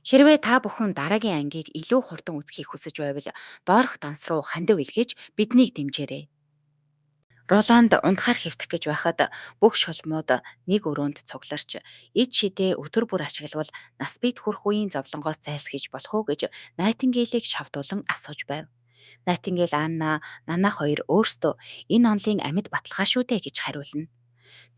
Хэрвээ та бүхэн дараагийн ангийг илүү хурдан үзэхийг хүсэж байвал доорх данс руу хандив илгээж биднийг дэмжээрэй. Роланд унтахаар хэвтэх гэж байхад бүх шулмууд нэг өрөөнд цугларч, эд шидээ өдөр бүр ашиглавал нас биед хүрэх үеийн зовлонгоос зайлсхийж болох уу гэж Найтингейлийг шавдуулан асууж байв. Найтингейл Анна, Нана хоёр өөрсдөө энэ онолын амьд баталгаа шүү дээ гэж хариулна.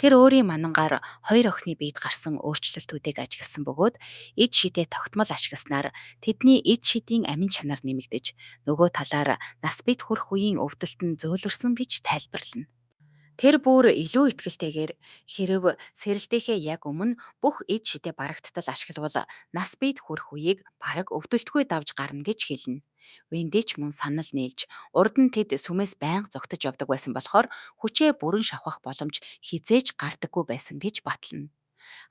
Тэр өөрийн манангаар хоёр охины биед гарсан өөрчлөлтүүдийг ажигласан бөгөөд эд шидээ тогтмол ашигласнаар тэдний эд шидийн амин чанар нэмэгдэж, нөгөө талаар нас биед хүрэх үеийн өвдөлт нь зөөлрөсөн гэж тайлбарлана. Тэр бүр илүү итгэлтэйгээр хэрэв сэрэлтийнхээ яг өмнө бүх эд шидээ барагдтал ашиглавал нас биед хүрэх үеийг бараг өвдөлтгүй давж гарна гэж хэлнэ. Венди ч мөн санал нийлж, урд нь тэд сүмээс байнга зугтаж явдаг байсан болохоор хүчээ бүрэн шавхах боломж хэзээ ч гардаггүй байсан гэж батлана.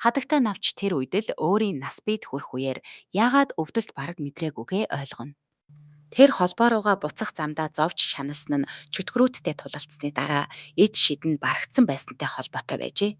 Хадагтай навч тэр үед л өөрийн нас биед хүрэх үеэр яагаад өвдөлт бараг мэдрээгүйгээ ойлгоно. Тэр холбоо руугаа буцах замдаа зовж шаналсан нь чөтгөрүүдтэй тулалдсаны дараа эд шид нь барагдсан байсантай холбоотой байжээ.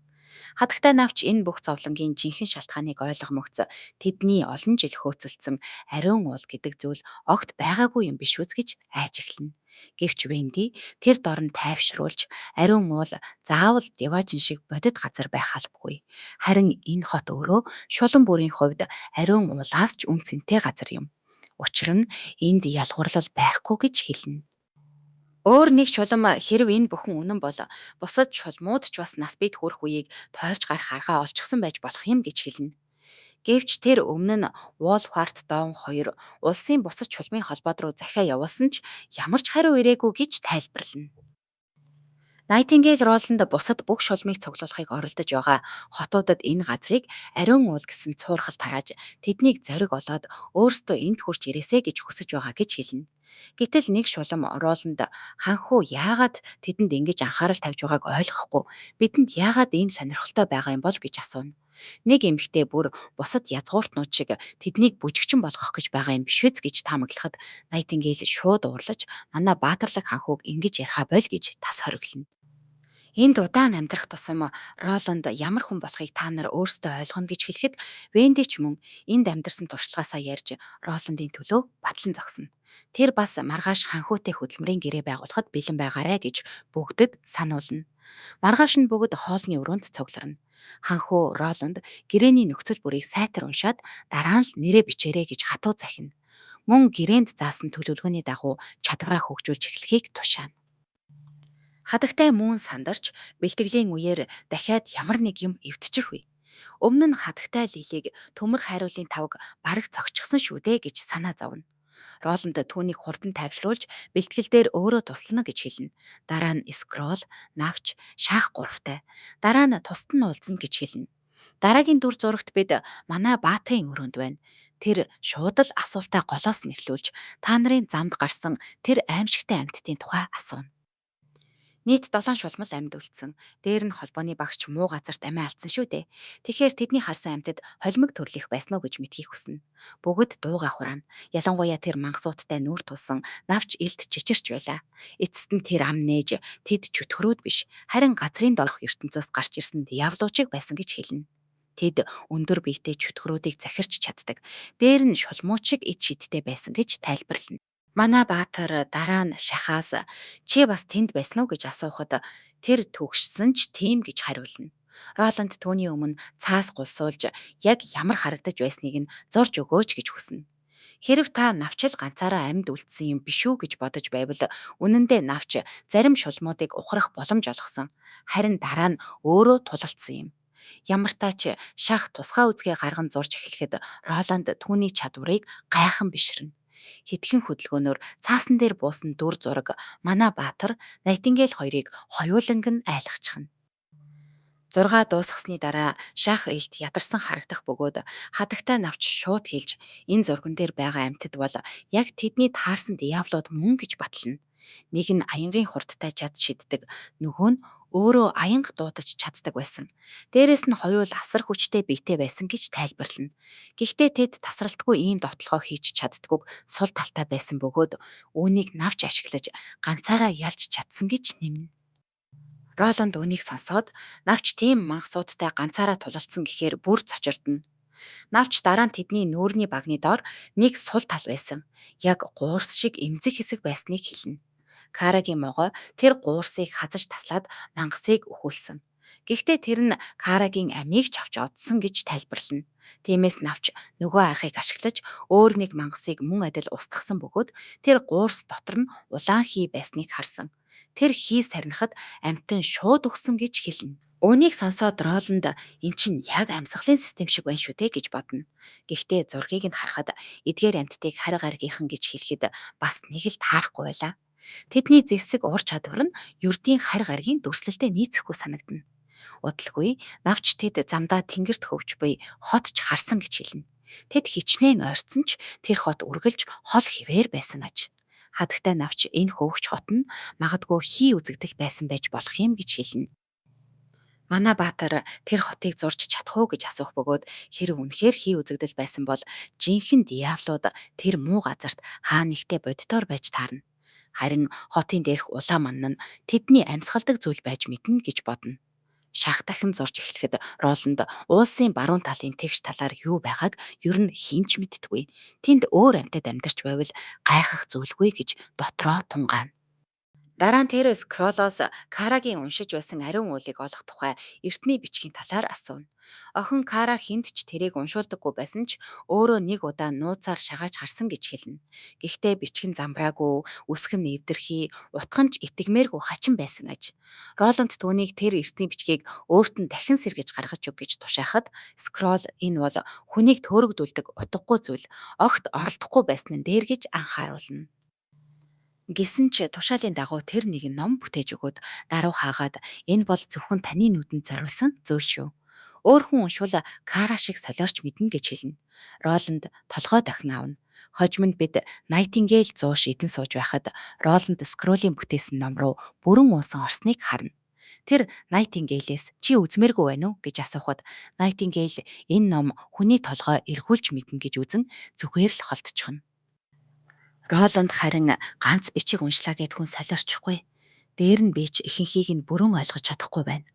Хадагтай навч энэ бүх зовлонгийн жинхэнэ шалтгааныг ойлгомогц тэдний олон жил хөөцөлдсөн ариун уул гэдэг зүйл огт байгаагүй юм биш үз гэж айж эхэлнэ. Гэвч Венди тэр дорн тайвшруулж ариун уул заавал Деважин шиг бодит газар байх албагүй. Харин энэ хот өөрөө шулам бүрийн хувьд ариун уулаас ч үнэ цэнтэй газар юм. Учир нь энд ялгуурлал байхгүй гэж хэлнэ. Өөр нэг шулам хэрэв энэ бүхэн үнэн бол бусад шулмууд ч бас нас биед хүрэх үеийг тойлж гарах аргаа олчихсон байж болох юм гэж хэлнэ. Гэвч тэр өмнө нь Вулфарт Доун хоёр улсын бусад шулмын холбоот руу захиа явуулсан ч ямар ч хариу ирээгүй гэж тайлбарлана. Найтингейл Роланд бусад бүх шулмыг цуглуулахыг оролдож байгаа хотуудад энэ газрыг Ариун уул гэсэн цуурхал тарааж тэднийг зориг олоод өөрсдөө энд хүрч ирээсэй гэж хүсэж байгаа гэж хэлнэ. Гэтэл нэг шулам Роланд ханхүү яагаад тэдэнд ингэж анхаарал тавьж байгааг ойлгохгүй бидэнд яагаад ийм сонирхолтой байгаа юм бол гэж асууна. Нэг эмэгтэй бүр бусад язгууртнууд шиг тэднийг бүжигчин болгох гэж байгаа юм биш биз гэж таамаглахад Найтингейл шууд уурлаж манай баатарлаг ханхүүг ингэж ярихаа боль гэж тас хориглоно. Энд удаан амьдрах тусам Роланд ямар хүн болохыг та нар өөрсдөө ойлгоно гэж хэлэхэд Венди ч мөн энд амьдарсан туршлагаасаа ярьж Роландын төлөө батлан зогсоно. Тэр бас маргааш ханхүүтэй хөдөлмөрийн гэрээ байгуулахад бэлэн байгаарай гэж бүгдэд сануулна. Маргааш нь бүгд хоолны өрөөнд цугларна. Ханхүү Роланд гэрээний нөхцөл бүрийг сайтар уншаад дараа нь л нэрээ бичээрэй гэж хатуу захина. Мөн гэрээнд заасан төлөвлөгөөний дагуу чадвараа хөгжүүлж эхлэхийг тушаана. Хадагтай Мүүн сандарч, бэлтгэлийн үеэр дахиад ямар нэг юм эвдчих вэ? Өмнө нь хадагтай Лилийг төмөр хайруулын тавг бараг цогчихсон шүү дээ гэж санаа зовно. Роланд түүнийг хурдан тайвшруулж, бэлтгэл дээр өөрөө туслана гэж хэлнэ. Дараа нь Скрол, Навч, Шаах гуравтай. Дараа нь тусад нь уулзна гэж хэлнэ. Дараагийн дүр зурагт бид манай Баатын өрөөнд байна. Тэр шууд л асуултаа голоос нь эхлүүлж, та нарын замд гарсан тэр аймшигтай амьтдын тухай асууна. Нийт долоон шулмал амьд үлдсэн. Дээр нь холбооны багш муу газарт амиа алдсан шүү дээ. Тэгэхээр тэдний харсан амьтад холимог төрлийнх байсан уу гэж мэдэхийг хүснэ. Бүгд дуугаа хураана. Ялангуяа тэр мангасуудтай нүүр тулсан навч илт чичирч байлаа. Эцэст нь тэр ам нээж тэд чөтгөрүүд биш, харин газрын доорх ертөнцөөс гарч ирсэн диавлуучиг байсан гэж хэлнэ. Тэд өндөр биетэй чөтгөрүүдийг захирч чаддаг. Дээр нь шулмууд шиг эд шидтэй байсан гэж тайлбарлана. Манай Баатар дараа нь Шахаас чи бас тэнд байсан уу гэж асуухад тэр түгшсэн ч тийм гэж хариулна. Роланд түүний өмнө цаас гулсуулж яг ямар харагдаж байсныг нь зурж өгөөч гэж хүснэ. Хэрэв та навчил ганцаараа амьд үлдсэн юм биш үү гэж бодож байвал үнэндээ навч зарим шулмуудыг ухрах боломж олгосон. Харин дараа нь өөрөө тулалдсан юм. Ямартай ч Шах тусгай үзгээ гарган зурж эхлэхэд Роланд түүний чадварыг гайхан бишрэнэ. Хэдхэн хөдөлгөөнөөр цаасан дээр буусан дүр зураг манай Баатар, Найтингейл хоёрыг хоёуланг нь айлгачихна. Зургаа дуусгасны дараа Шах илт ядарсан харагдах бөгөөд хадагтай навч шууд хэлж энэ зурган дээр байгаа амьтад бол яг тэдний таарсан диавлууд мөн гэж батлана. Нэг нь аянгын хурдтай чад шиддэг, нөгөө нь өөрөө аянга дуудаж чаддаг байсан. Дээрээс нь хоёул асар хүчтэй биетэй байсан гэж тайлбарлана. Гэхдээ тэд тасралтгүй ийм довтолгоо хийж чаддаггүйг сул талтай байсан бөгөөд үүнийг навч ашиглаж ганцаараа ялж чадсан гэж нэмнэ. Роланд үүнийг сонсоод навч тийм мангасуудтай ганцаараа тулалдсан гэхээр бүр цочирдоно. Навч дараа нь тэдний нүүрний багны доор нэг сул тал байсан. Яг гуурс шиг эмзэг хэсэг байсныг хэлнэ. Карагийн могой тэр гуурсыг хазаж таслаад мангасыг өхүүлсэн. Гэхдээ тэр нь Карагийн амийг ч авч одсон гэж тайлбарлана. Тиймээс навч нөгөө аргыг ашиглаж өөр нэг мангасыг мөн адил устгасан бөгөөд тэр гуурс дотор нь улаан хий байсныг харсан. Тэр хий сарнихад амьтан шууд үхсэн гэж хэлнэ. Үүнийг сонсоод Роланд энэ чинь яг амьсгалын систем шиг байна шүү дээ гэж бодно. Гэхдээ зургийг нь харахад эдгээр амьтдыг харь гаригийнхан гэж хэлэхэд бас нэг л таарахгүй байлаа. Тэдний зэвсэг ур чадвар нь ердийн харь гаригийн дүрслэлтэй нийцэхгүй санагдана. Удалгүй навч тэд замдаа тэнгэрт хөвж буй хот ч харсан гэж хэлнэ. Тэд хичнээн ойртсон ч тэр хот үргэлж хол хэвээр байсан аж. Хадагтай навч энэ хөвөгч хот нь магадгүй хий үзэгдэл байсан байж болох юм гэж хэлнэ. Манай баатар тэр хотыг зурж чадах уу гэж асуух бөгөөд хэрэв үнэхээр хий үзэгдэл байсан бол жинхэнэ диавлууд тэр муу газарт хаа нэгтээ бодитоор байж таарна. Харин хотын дээрх улаан манна нь тэдний амьсгалдаг зүйл байж мэднэ гэж бодно. Шах дахин зурж эхлэхэд Роланд уулсын баруун талын тэгш талаар юу байгааг ер нь хэн ч мэддэггүй. Тэнд өөр амьтад амьдарч байвал гайхах зүйлгүй гэж дотроо тунгаана. Дараа нь тэр Скролоос Карагийн уншиж байсан Ариун уулыг олох тухай эртний бичгийн талаар асууна. Охин Кара хэнд ч тэрийг уншуулдаггүй байсан ч өөрөө нэг удаа нууцаар шагааж харсан гэж хэлнэ. Гэхдээ бичэг нь замбраагүй, үсэг нь эвдэрхий, утга нь ч итгэмээргүй хачин байсан аж. Роланд түүнийг тэр эртний бичгийг өөрт нь дахин сэргээж гаргаж өг гэж тушаахад, Скрол энэ бол хүнийг төөрөгдүүлдэг утгагүй зүйл, огт оролдохгүй байсан нь дээр гэж анхааруулна. Гэсэн ч тушаалын дагуу тэр нэгэн ном бүтээж өгөөд даруй хаагаад энэ бол зөвхөн таны нүдэнд зориулсан зүйл шүү. Өөр хүн уншвал Кара шиг солиорч мэднэ гэж хэлнэ. Роланд толгой дахин авна. Хожим нь бид Найтингейл зууш идэн сууж байхад Роланд Скролын бүтээсэн ном руу бүрэн уусан орсныг харна. Тэр Найтингейлээс чи үзмээргүй байна уу гэж асуухад Найтингейл энэ ном хүний толгой эргүүлж мэднэ гэж үзэн зүгээр л холдчихно. Роланд харин ганц бичиг уншлаа гэд хүн солиорчихгүй. Дээр нь би ч ихэнхийг нь бүрэн ойлгож чадахгүй байна.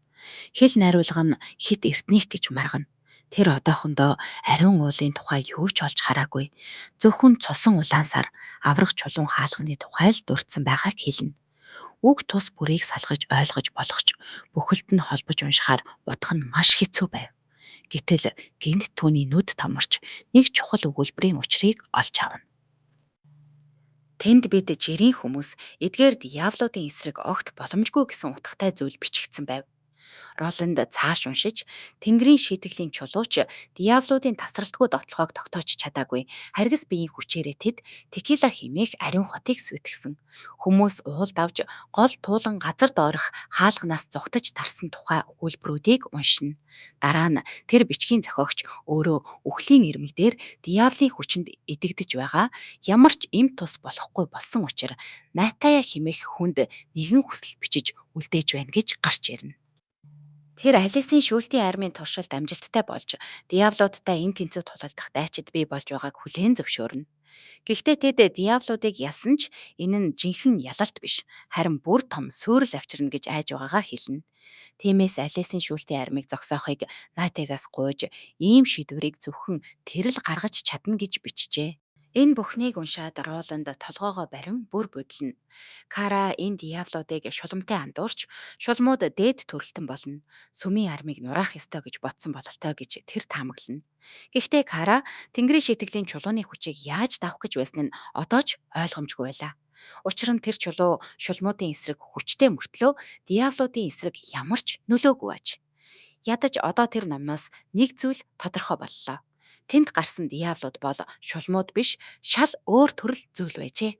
Хэл найруулга нь хэт эртнийх гэж маргана. Тэр одоохондоо ариун уулын тухай юу ч олж хараагүй. Зөвхөн цусан улаан сар, аварга чулуун хаалганы тухай л дурдсан байгааг хэлнэ. Үг тус бүрийг салгаж ойлгож болох ч бүхэлд нь холбож уншихаар утга нь маш хэцүү байв. Гэтэл гэнэт түүний нүд томорч нэг чухал өгүүлбэрийн учрыг олж авна. Тэнд бид жирийн хүмүүс эдгээр диавлуудын эсрэг огт боломжгүй гэсэн утгатай зүйл бичигдсэн байв. Роланд цааш уншиж, Тэнгэрийн шийтгэлийн чулууч диавлуудын тасралтгүй довтлогоог тогтоож чадаагүй. Харгас биеийн хүчээрээ тэд Текила хэмээх ариун хотыг сүйтгэсэн. Хүмүүс уул давж гол туулан газар доорх хаалганаас зугтаж тарсан тухай өгүүлбэрүүдийг уншина. Дараа нь тэр бичгийн зохиогч өөрөө үхлийн ирмэг дээр диавлын хүчинд эдэгдэж байгаа ямар ч эм тус болохгүй болсон учир Натая хэмээх хүнд нэгэн хүсэл бичиж үлдээж байна гэж гарч ирнэ. Тэр Алисын шүүлтийн армийн туршилт амжилттай болж, диавлуудтай эн тэнцүү тулалдах дайчид бий болж байгааг хүлээн зөвшөөрнө. Гэхдээ тэд диавлуудыг ялсан ч энэ нь жинхэнэ ялалт биш, харин бүр том суурил авчирна гэж айж байгаагаа хэлнэ. Тиймээс Алисын шүүлтийн армийг зогсоохыг Натегаас гуйж, ийм шийдвэрийг зөвхөн тэр л гаргаж чадна гэж бичжээ. Энэ бүхнийг уншаад Роланд толгойгоо барин бүр будилна. Кара энэ диавлуудыг шуламтай андуурч, шулмууд дээд төрөлтөн болно. Сүмийн армийг нураах ёстой гэж бодсон бололтой гэж тэр таамаглана. Гэхдээ Кара Тэнгэрийн шийтгэлийн чулууны хүчийг яаж давах гэж байсан нь одоо ч ойлгомжгүй байлаа. Учир нь тэр чулуу шулмуудын эсрэг хүчтэй мөртлөө диавлуудын эсрэг ямар ч нөлөөгүй аж. Ядаж одоо тэр номноос нэг зүйл тодорхой боллоо. Тэнд гарсан диавлууд бол шулмууд биш, шал өөр төрөл зүйл байжээ.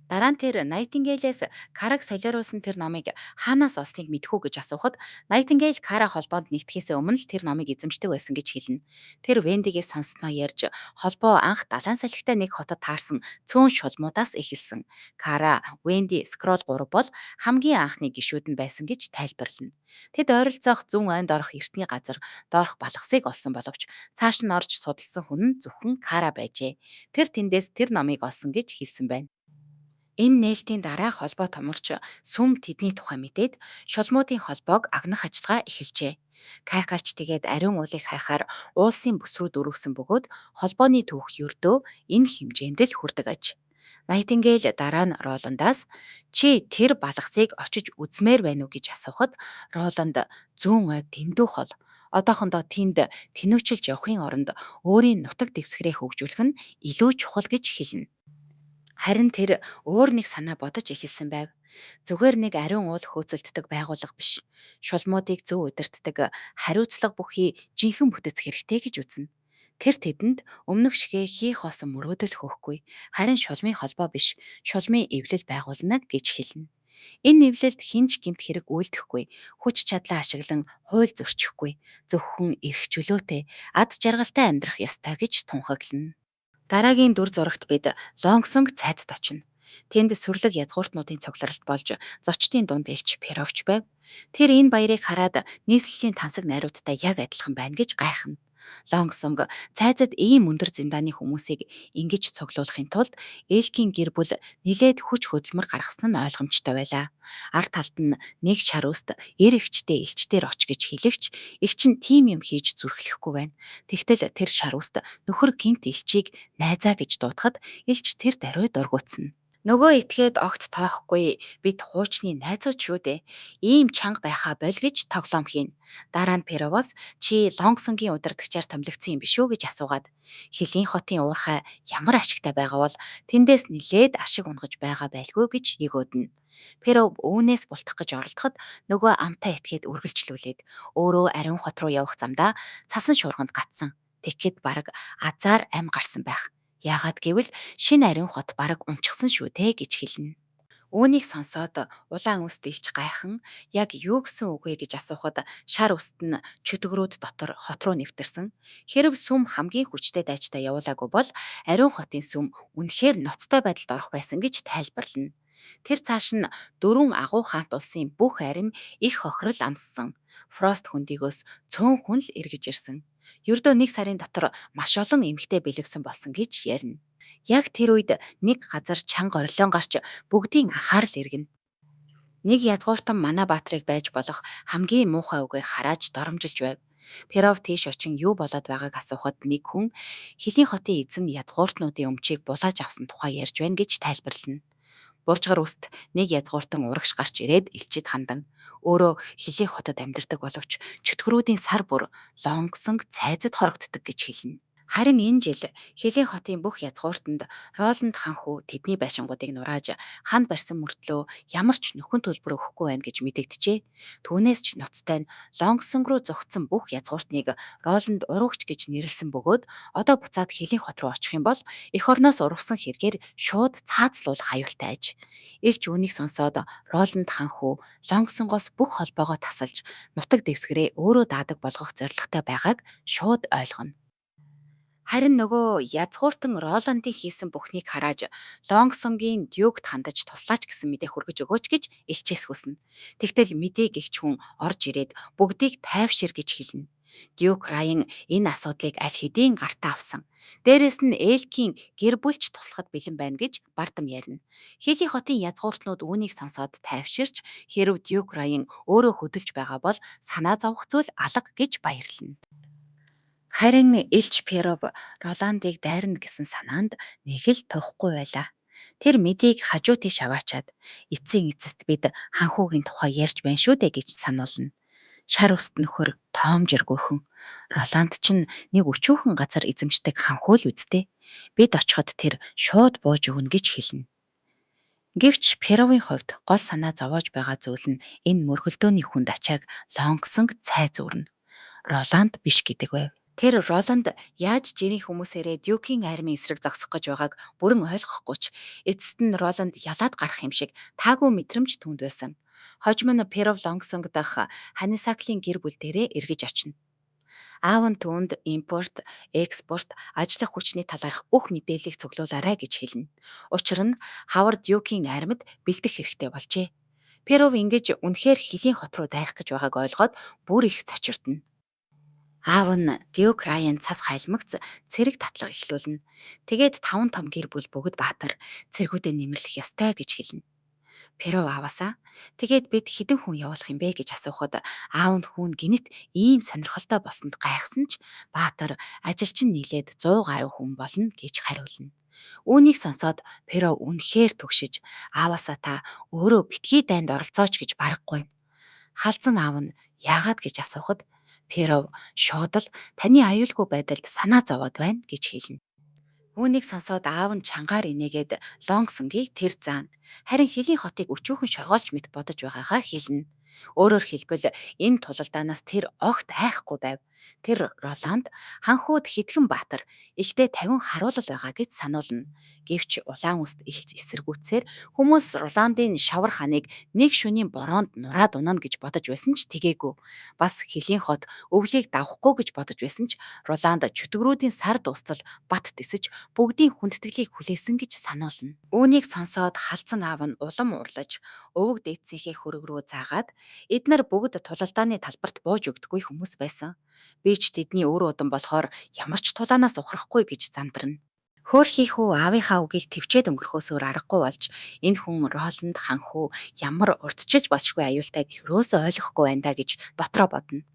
Дараа нь тэр Найтингейлээс Караг солиоруулсан тэр номыг хаанаас олсныг мэдэх үү гэж асуухад Найтингейл Кара холбоонд нэгдэхээс өмнө л тэр номыг эзэмшдэг байсан гэж хэлнэ. Тэр Вендигээс сонссноо ярьж, холбоо анх далайн салхитай нэг хотод таарсан цөөн шулмуудаас эхэлсэн. Кара, Венди, Скрол гурав бол хамгийн анхны гишүүд нь байсан гэж тайлбарлана. Тэд ойролцоох зүүн ойнд орох эртний газар доорх балгасыг олсон боловч цааш нь орж судалсан хүн нь зөвхөн Кара байжээ. Тэр тэндээс тэр номыг олсон гэж хэлсэн байна. Энэ нээлтийн дараа холбоо томорч сүм тэдний тухай мэдээд шулмуудын холбоог агнах ажиллагаа эхэлжээ. Кайкач тэгээд Ариун уулыг хайхаар уулсын бүс рүү дөрвөсөн бөгөөд холбооны түүх ердөө энэ хэмжээнд л хүрдэг аж. Найтингейл дараа нь Роландаас Чи тэр балгасыг очиж үзмээр байна уу гэж асуухад Роланд Зүүн ой дэндүү хол. Одоохондоо тэнд тэнүүчилж явахын оронд өөрийн нутаг дэвсгэрээ хөгжүүлэх нь илүү чухал гэж хэлнэ. Харин тэр өөр нэг санаа бодож эхэлсэн байв. Зүгээр нэг ариун уул хөөцөлддөг байгууллага биш. Шулмуудыг зөв удирддаг хариуцлага бүхий жинхэнэ бүтэц хэрэгтэй гэж үзнэ. Тэр тэдэнд өмнөх шигээ хий хоосон мөрөөдөл хөөхгүй, харин шулмын холбоо биш, шулмын эвлэл байгуулна гэж хэлнэ. Энэ эвлэлд хэн ч гэмт хэрэг үйлдэхгүй, хүч чадлаа ашиглан хууль зөрчихгүй, зөвхөн эрх чөлөөтэй, аз жаргалтай амьдрах ёстой гэж тунхаглана. Дараагийн дүр зурагт бид Лонгсонг цайзад очино. Тэнд сүрлэг язгууртнуудын цугларалт болж зочдын дунд элч Перовч байв. Тэр энэ баярыг хараад нийслэлийн тансаг найруудтай яг адилхан байна гэж гайхна. Лонгсонг цайзад ийм өндөр зиндааны хүмүүсийг ингэж цуглуулахын тулд Элкийн гэр бүл нэлээд хүч хөдөлмөр гаргасан нь ойлгомжтой байлаа. Ар талд нь нэг шар үст эр эгчтэй элчдээр оч гэж хэлэгч эгч нь тийм юм хийж зүрхлэхгүй байна. Тэгтэл тэр шар үст нөхөр гэнэт элчийг найзаа гэж дуудахад элч тэр даруй дургүйцэнэ. Нөгөө этгээд огт тоохгүй бид хуучны найзууд шүү дээ. Ийм чанга байхаа боль гэж тоглоом хийнэ. Дараа нь Перовоос чи Лонгсонгийн удирдагчаар томилогдсон юм биш үү гэж асуугаад Хилийн хотын уурхай ямар ашигтай байгаа бол тэндээс нэлээд ашиг унгаж байгаа байлгүй гэж егөөднө. Перов үүнээс бултах гэж оролдоход нөгөө амтаа этгээд үргэлжлүүлээд өөрөө Ариун хот руу явах замдаа цасан шуурганд гацсан. Тэгэхэд бараг азаар амь гарсан байх. Яагаад гэвэл шинэ ариун хот бараг унчихсан шүү дээ гэж хэлнэ. Үүнийг сонсоод улаан үст элч гайхан яг юу гэсэн үг вэ гэж асуухад шар үст нь чөтгөрүүд дотор хот руу нэвтэрсэн. Хэрэв сүм хамгийн хүчтэй дайчдаа явуулаагүй бол ариун хотын сүм үнэхээр ноцтой байдалд орох байсан гэж тайлбарлана. Тэр цааш нь дөрвөн агуу хаант улсын бүх арим их хохирол амссан. Фрост хөндийгөөс цөөн хүн л эргэж ирсэн. Ердөө нэг сарын дотор маш олон эмэгтэй бэлэвсэн болсон гэж ярина. Яг тэр үед нэг газар чанга орилоон гарч бүгдийн анхаарал эргэнэ. Нэг язгууртан манай баатрыг байж болох хамгийн муухай үгээр харааж доромжилж байв. Перов тийш очин юу болоод байгааг асуухад нэг хүн Хилийн хотын эзэн язгууртнуудын өмчийг булааж авсан тухай ярьж байна гэж тайлбарлана. Буржгар үст нэг язгууртан урагш гарч ирээд элчид хандан өөрөө Хилийн хотод амьдардаг боловч чөтгөрүүдийн сар бүр Лонгсонг цайзад хорогддог гэж хэлнэ. Харин энэ жил Хилийн хотын бүх язгууртанд Роланд хан хүү тэдний байшингуудыг нурааж ханд барьсан мөртлөө ямар ч нөхөн төлбөр өгөхгүй байна гэж мэдэгджээ. Түүнээс ч ноцтой нь Лонгсонг руу зугтсан бүх язгууртныг Роланд урвагч гэж нэрлэсэн бөгөөд одоо буцаад Хилийн хот руу очих юм бол эх орноос урвсан хэрэгээр шууд цаазлуулах аюултай аж. Элч үүнийг сонсоод Роланд хан хүү Лонгсонгоос бүх холбоогоо тасалж нутаг дэвсгэрээ өөрөө даадаг болгох зорилготой байгааг шууд ойлгоно. Харин нөгөө язгууртан Роландын хийсэн бүхнийг харааж Лонгсонгийн Дюкт хандаж туслаач гэсэн мэдээ хүргэж өгөөч гэж элчээс хүснэ. Тэгтэл мэдээ гэгч хүн орж ирээд бүгдийг тайвшир гэж хэлнэ. Дюк Райн энэ асуудлыг аль хэдийн гартаа авсан. Дээрээс нь Элкийн гэр бүл ч туслахад бэлэн байна гэж бардам ярина. Хилийн хотын язгууртнууд үүнийг сонсоод тайвширч хэрэв Дюк Райн өөрөө хөдөлж байгаа бол санаа зовох зүйл алга гэж баярлана. Харин элч Перов Роландыг дайрна гэсэн санаанд нэг л тухгүй байлаа. Тэр мэдээг хажуу тийш аваачаад эцсийн эцэст бид ханхүүгийн тухай ярьж байна шүү дээ гэж сануулна. Шар үст нөхөр тоомжиргүйхэн Роланд чинь нэг өчүүхэн газар эзэмшдэг ханхүү л үсттэй. Бид очиход тэр шууд бууж өгнө гэж хэлнэ. Гэвч Перовын хувьд гол санаа зовоож байгаа зүйл нь энэ мөргөлдөөний хүнд ачааг Лонгсонг цай зүүрнэ. Роланд биш гэдэг байв. Тэр Роланд яаж жирийн хүмүүсээрээ Дюкийн армийн эсрэг зогсох гэж байгааг бүрэн ойлгохгүй ч эцэст нь Роланд ялаад гарах юм шиг таагүй мэдрэмж түүнд байсан. Хожим нь Перов Лонгсонг дахь Ханисаклийн гэр бүл дээрээ эргэж очино. Аав нь түүнд импорт, экспорт, ажиллах хүчний талаарх бүх мэдээллийг цуглуулаарай гэж хэлнэ. Учир нь хавар Дюкийн армид бэлдэх хэрэгтэй болжээ. Перов ингэж үнэхээр Хилийн хот руу дайрах гэж байгааг ойлгоод бүр их цочирдоно. Аав нь Дюк Райан цас хайлмагц цэрэг татлага эхлүүлнэ. Тэгээд таван том гэр бүл бүгд баатар цэргүүдэд нэмэрлэх ёстой гэж хэлнэ. Перов ааваасаа Тэгээд бид хэдэн хүн явуулах юм бэ гэж асуухад аав нь хүү нь гэнэт ийм сонирхолтой болсонд гайхсан ч баатар ажилчин нийлээд 100 гаруй хүн болно гэж хариулна. Үүнийг сонсоод Перов үнэхээр түгшиж, ааваасаа та өөрөө битгий дайнд оролцооч гэж бараг гуйна. Халзан аав нь яагаад гэж асуухад Перов шууд л таны аюулгүй байдалд санаа зовоод байна гэж хэлнэ. Үүнийг сонсоод аав нь чангаар инээгээд Лонгсонгийг тэр заан, харин Хилийн хотыг өчүүхэн шоргоолж мэт бодож байгаагаа хэлнэ. Өөрөөр хэлбэл, энэ тулалдаанаас тэр огт айхгүй байв. Тэр Роланд ханхүүд хэдхэн баатар, ихтэй 50 харуулал байгаа гэж сануулна. Гэвч улаан үст элч эсэргүүцсээр хүмүүс Роландын шавар хааныг нэг шөнийн бороонд нураад унана гэж бодож байсан ч тэгээгүй. Бас Хилийн хот өвлийг давхгүй гэж бодож байсан ч Роланд чөтгөрүүдийн сар дуустал бат тэсэж бүгдийн хүндэтгэлийг хүлээсэн гэж сануулна. Үүнийг сонсоод халзан аав нь улам уурлаж, өвөг дээдсийнхээ хөрөг рүү заагаад, Эд нар бүгд тулалдааны талбарт бууж өгдөггүй хүмүүс байсан. Би ч тэдний үр удам болохоор ямар ч тулаанаас ухрахгүй гэж зандарна. Хөөрхий хүү аавынхаа үгийг тэвчээд өнгөрөхөөс өөр аргагүй болж, энэ хүн Роланд ханхүү ямар урьдчилж болшгүй аюултайг ерөөсөө ойлгохгүй байна даа гэж дотроо бодно.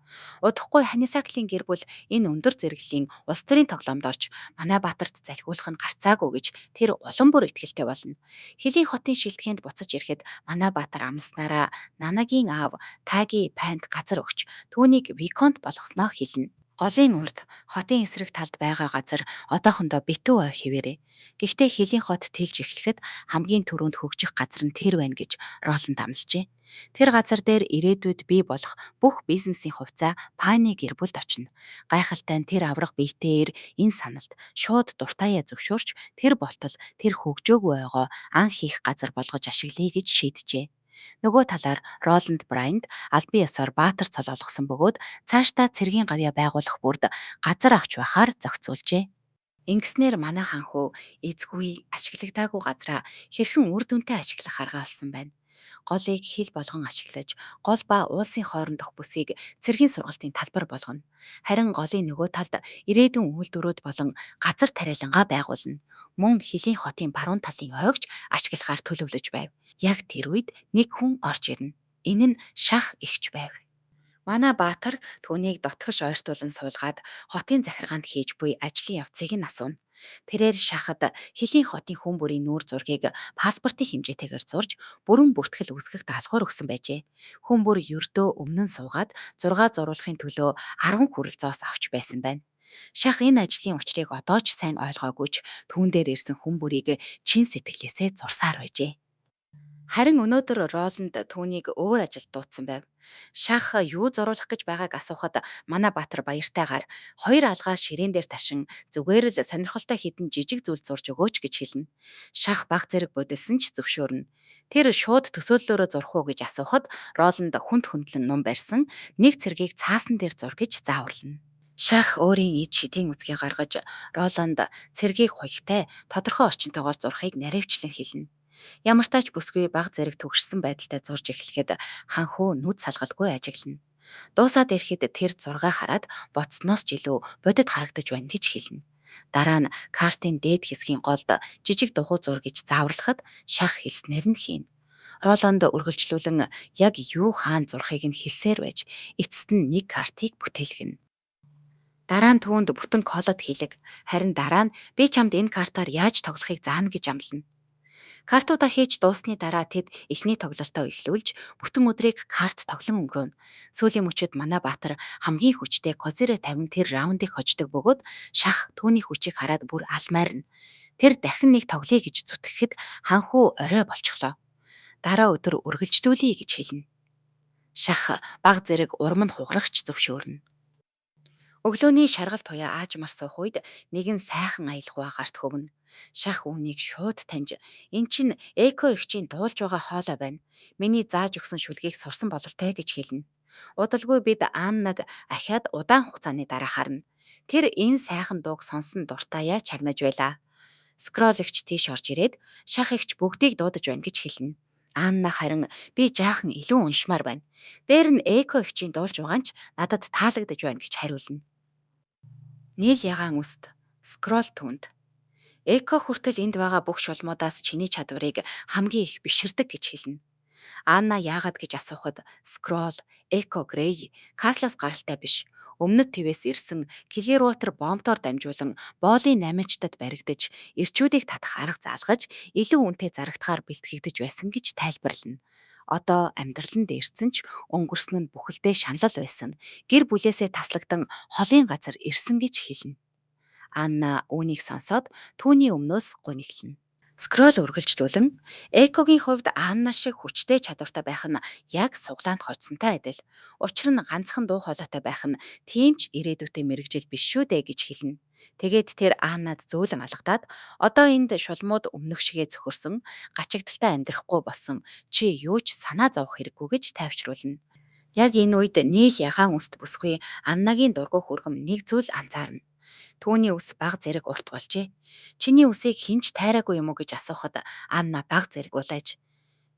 Удахгүй Ханисаклийн гэр бүл энэ өндөр зэрэглэлийн улс төрийн тоглоомд орж, манай баатарт залхиулах нь гарцаагүй гэж тэр улам бүр итгэлтэй болно. Хилийн хотын шилдэхээнд буцаж ирэхэд манай баатар амласнаараа Нанагийн аав Таги Пайнд газар өгч, түүнийг виконт болгосноо хэлнэ. Голын урд, хотын эсрэг талд байгаа газар одоохондоо битүү ой хэвээрээ. Гэхдээ Хилийн хот тэлж эхлэхэд хамгийн түрүүнд хөгжих газар нь тэр байна гэж Роланд амлажээ. Тэр газар дээр ирээдүйд бий болох бүх бизнесийн хувьцаа Пайны гэр бүлд очино. Гайхалтай нь тэр аварга биетэй эр энэ саналд шууд дуртайяа зөвшөөрч, тэр болтол тэр хөгжөөгүй ойгоо ан хийх газар болгож ашиглая гэж шийджээ. Нөгөө талаар Роланд Брайант албан ёсоор баатар цол олгосон бөгөөд цаашдаа цэргийн гавьяа байгуулах бүрд газар авч байхаар зохицуулжээ. Ингэснээр манай хаан хүү эзгүй, ашиглагдаагүй газраа хэрхэн үр дүнтэй ашиглах аргаа олсон байна. Голыг хил болгон ашиглаж, гол ба уулсын хоорондох бүсийг цэргийн сургалтын талбар болгоно. Харин голын нөгөө талд ирээдүйн үйлдвэрүүд болон газар тариалангаа байгуулна. Мөн Хилийн хотын баруун талын ойг ч ашиглахаар төлөвлөж байв. Яг тэр үед нэг хүн орж ирнэ. Энэ нь Шах эгч байв. Манай баатар түүнийг дотгош ойртуулан суулгаад хотын захиргаанд хийж буй ажлын явцыг нь асууна. Тэрээр Шахад Хилийн хотын хүн бүрийн нүүр зургийг паспортын хэмжээтэйгээр зурж, бүрэн бүртгэл үүсгэх даалгавар өгсөн байжээ. Хүн бүр ердөө өмнө нь суугаад зургаа зуруулахын төлөө 10 хүрэл зоос авч байсан байна. Шах энэ ажлын учрыг одоо ч сайн ойлгоогүй ч түүн дээр ирсэн хүн бүрийг чин сэтгэлээсээ зурсаар байжээ. Харин өнөөдөр Роланд түүнийг өөр ажилд дуудсан байв. Шах юу зуруулах гэж байгааг асуухад манай баатар баяртайгаар хоёр алгаа ширээн дээр ташин зүгээр л сонирхолтой хэдэн жижиг зүйл зурж өгөөч гэж хэлнэ. Шах бага зэрэг будилсан ч зөвшөөрнө. Тэр шууд төсөөллөөрөө зурах уу гэж асуухад Роланд хүнд хөндлөн нум барьсан нэг цэргийг цаасан дээр зур гэж зааварлана. Шах өөрийн эд шидийн үзгийг гаргаж Роланд цэргийг хуягтай тодорхой орчинтойгоор зурахыг нарийвчлан хэлнэ. Ямартай ч бүсгүй бага зэрэг түгшсэн байдалтай зурж эхлэхэд ханхүү нүд салгалгүй ажиглана. Дуусаад ирэхэд тэр зургаа хараад бодсоноос ч илүү бодит харагдаж байна гэж хэлнэ. Дараа нь картын дээд хэсгийн голд жижиг дугуй зур гэж зааварлахад Шах хэлснээр нь хийнэ. Роланд үргэлжлүүлэн яг юу хаана зурахыг нь хэлсээр байж эцэст нь нэг картыг бүтээлгэнэ. Дараа нь түүнд бүтэн колод хийлэг. Харин дараа нь би чамд энэ картаар яаж тоглохыг заана гэж амлана. Картуудаа хийж дууссаны дараа тэд эхний тоглолтоо эхлүүлж, бүтэн өдрийг карт тоглон өнгөрөөнө. Сүүлийн мөчид манай баатар хамгийн хүчтэй козирэ тавин тэр раундыг хождог бөгөөд Шах түүний хүчийг хараад бүр алмайрна. Тэр дахин нэг тоглоё гэж зүтгэхэд ханхүү орой болчихлоо. Дараа өдөр үргэлжлүүлье гэж хэлнэ. Шах бага зэрэг урам нь хугарах ч зөвшөөрнө. Өглөөний шаргал туяа аажмаар суух үед нэгэн сайхан аялгау гарт хөвнө. Шах үүнийг шууд таньж "Эн чинь Эко эгчийн дуулж байгаа хоолой байна. Миний зааж өгсөн шүлгийг сурсан бололтой" гэж хэлнэ. Удалгүй бид Аннаг ахиад удаан хугацааны дараа харна. Тэр энэ сайхан дууг сонссон дуртайяа чагнаж байлаа. Скрол эгч тийш орж ирээд Шах эгч бүгдийг дуудаж байна гэж хэлнэ. Анна харин би жаахан илүү уншмаар байна. Дээр нь Эко эгчийн дуулж байгаа нь ч надад таалагдаж байна гэж хариулна. Нийл ягаан үст Скролл түүнд Эко хүртэл энд байгаа бүх шулмуудаас чиний чадварыг хамгийн их биширдэг гэж хэлнэ. Анна яагаад гэж асуухад Скролл, Эко Грей Каслаас гаралтай биш, Өмнөд Твээс ирсэн Клируотер бомтоор дамжуулан Боолын наймаачдад баригдаж, эрчүүдийг татах арга заалгаж, илүү үнэтэй зарагдахаар бэлтгэгдэж байсан гэж тайлбарлана. Одоо амьдрал нь дээрдсэн ч өнгөрсөн нь бүхэлдээ шаналл байсан, гэр бүлээсээ таслагдан холын газар ирсэн гэж хэлнэ. Анна үүнийг сонсоод түүний өмнөөс гуниглана. Скролл үргэлжлүүлэн, Экогийн хувьд Анна шиг хүчтэй чадвартай байх нь яг сугалаанд хожсонтой адил. Учир нь ганцхан дуу хоолойтой байх нь тийм ч ирээдүйтэй мэргэжил биш шүү дээ гэж хэлнэ. Тэгээд тэр Аннад зөөлөн алгадаад, одоо энд шулмууд өмнөх шигээ цөхөрсөн, гачигдалтай амьдрахгүй болсон, чи юу ч санаа зовох хэрэггүй гэж тайвшруулна. Яг энэ үед Нийл ягаан үст бүсгүй Аннагийн дургүй хүргэм нэг зүйл анзаарна. Түүний үс бага зэрэг урт болжээ. Чиний үсийг хэн ч тайраагүй юм уу гэж асуухад Анна бага зэрэг улайж,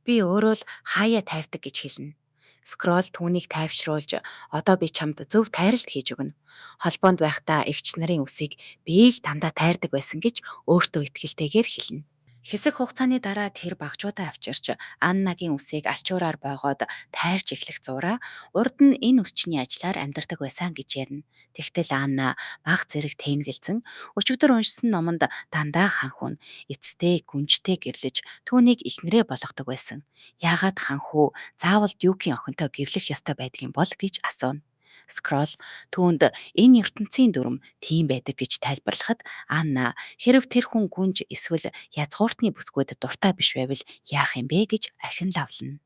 би өөрөө л хааяа тайрдаг гэж хэлнэ. Скролл түүнийг тайвшруулж, одоо би чамд зөв тайралт хийж өгнө. Холбоонд байхдаа эгч нарын үсийг би л дандаа тайрдаг байсан гэж өөртөө итгэлтэйгээр хэлнэ. Хэсэг хугацааны дараа тэр багжуудаа авчирч Аннагийн үсийг алчуураар боогоод тайрч эхлэх зуураа урд нь энэ үсчний ажлаар амьдардаг байсан гэж ярина. Тэгтэл Анна бага зэрэг тээнэгэлзэн өчигдөр уншсан номонд дандаа ханхүү нь эцтэй гүнжтэй гэрлэж түүнийг эхнэрээ болгодог байсан. Яагаад ханхүү заавал дюкийн охинтой гэрлэх ёстой байдгийг бол гэж асууна. Скролл түүнд энэ ертөнцийн дүрэм тийм байдаг гэж тайлбарлахад Анна хэрэв тэр хүн гүнж эсвэл язгууртны бүсгүйд дуртай биш байвал яах юм бэ гэж ахин лавлана.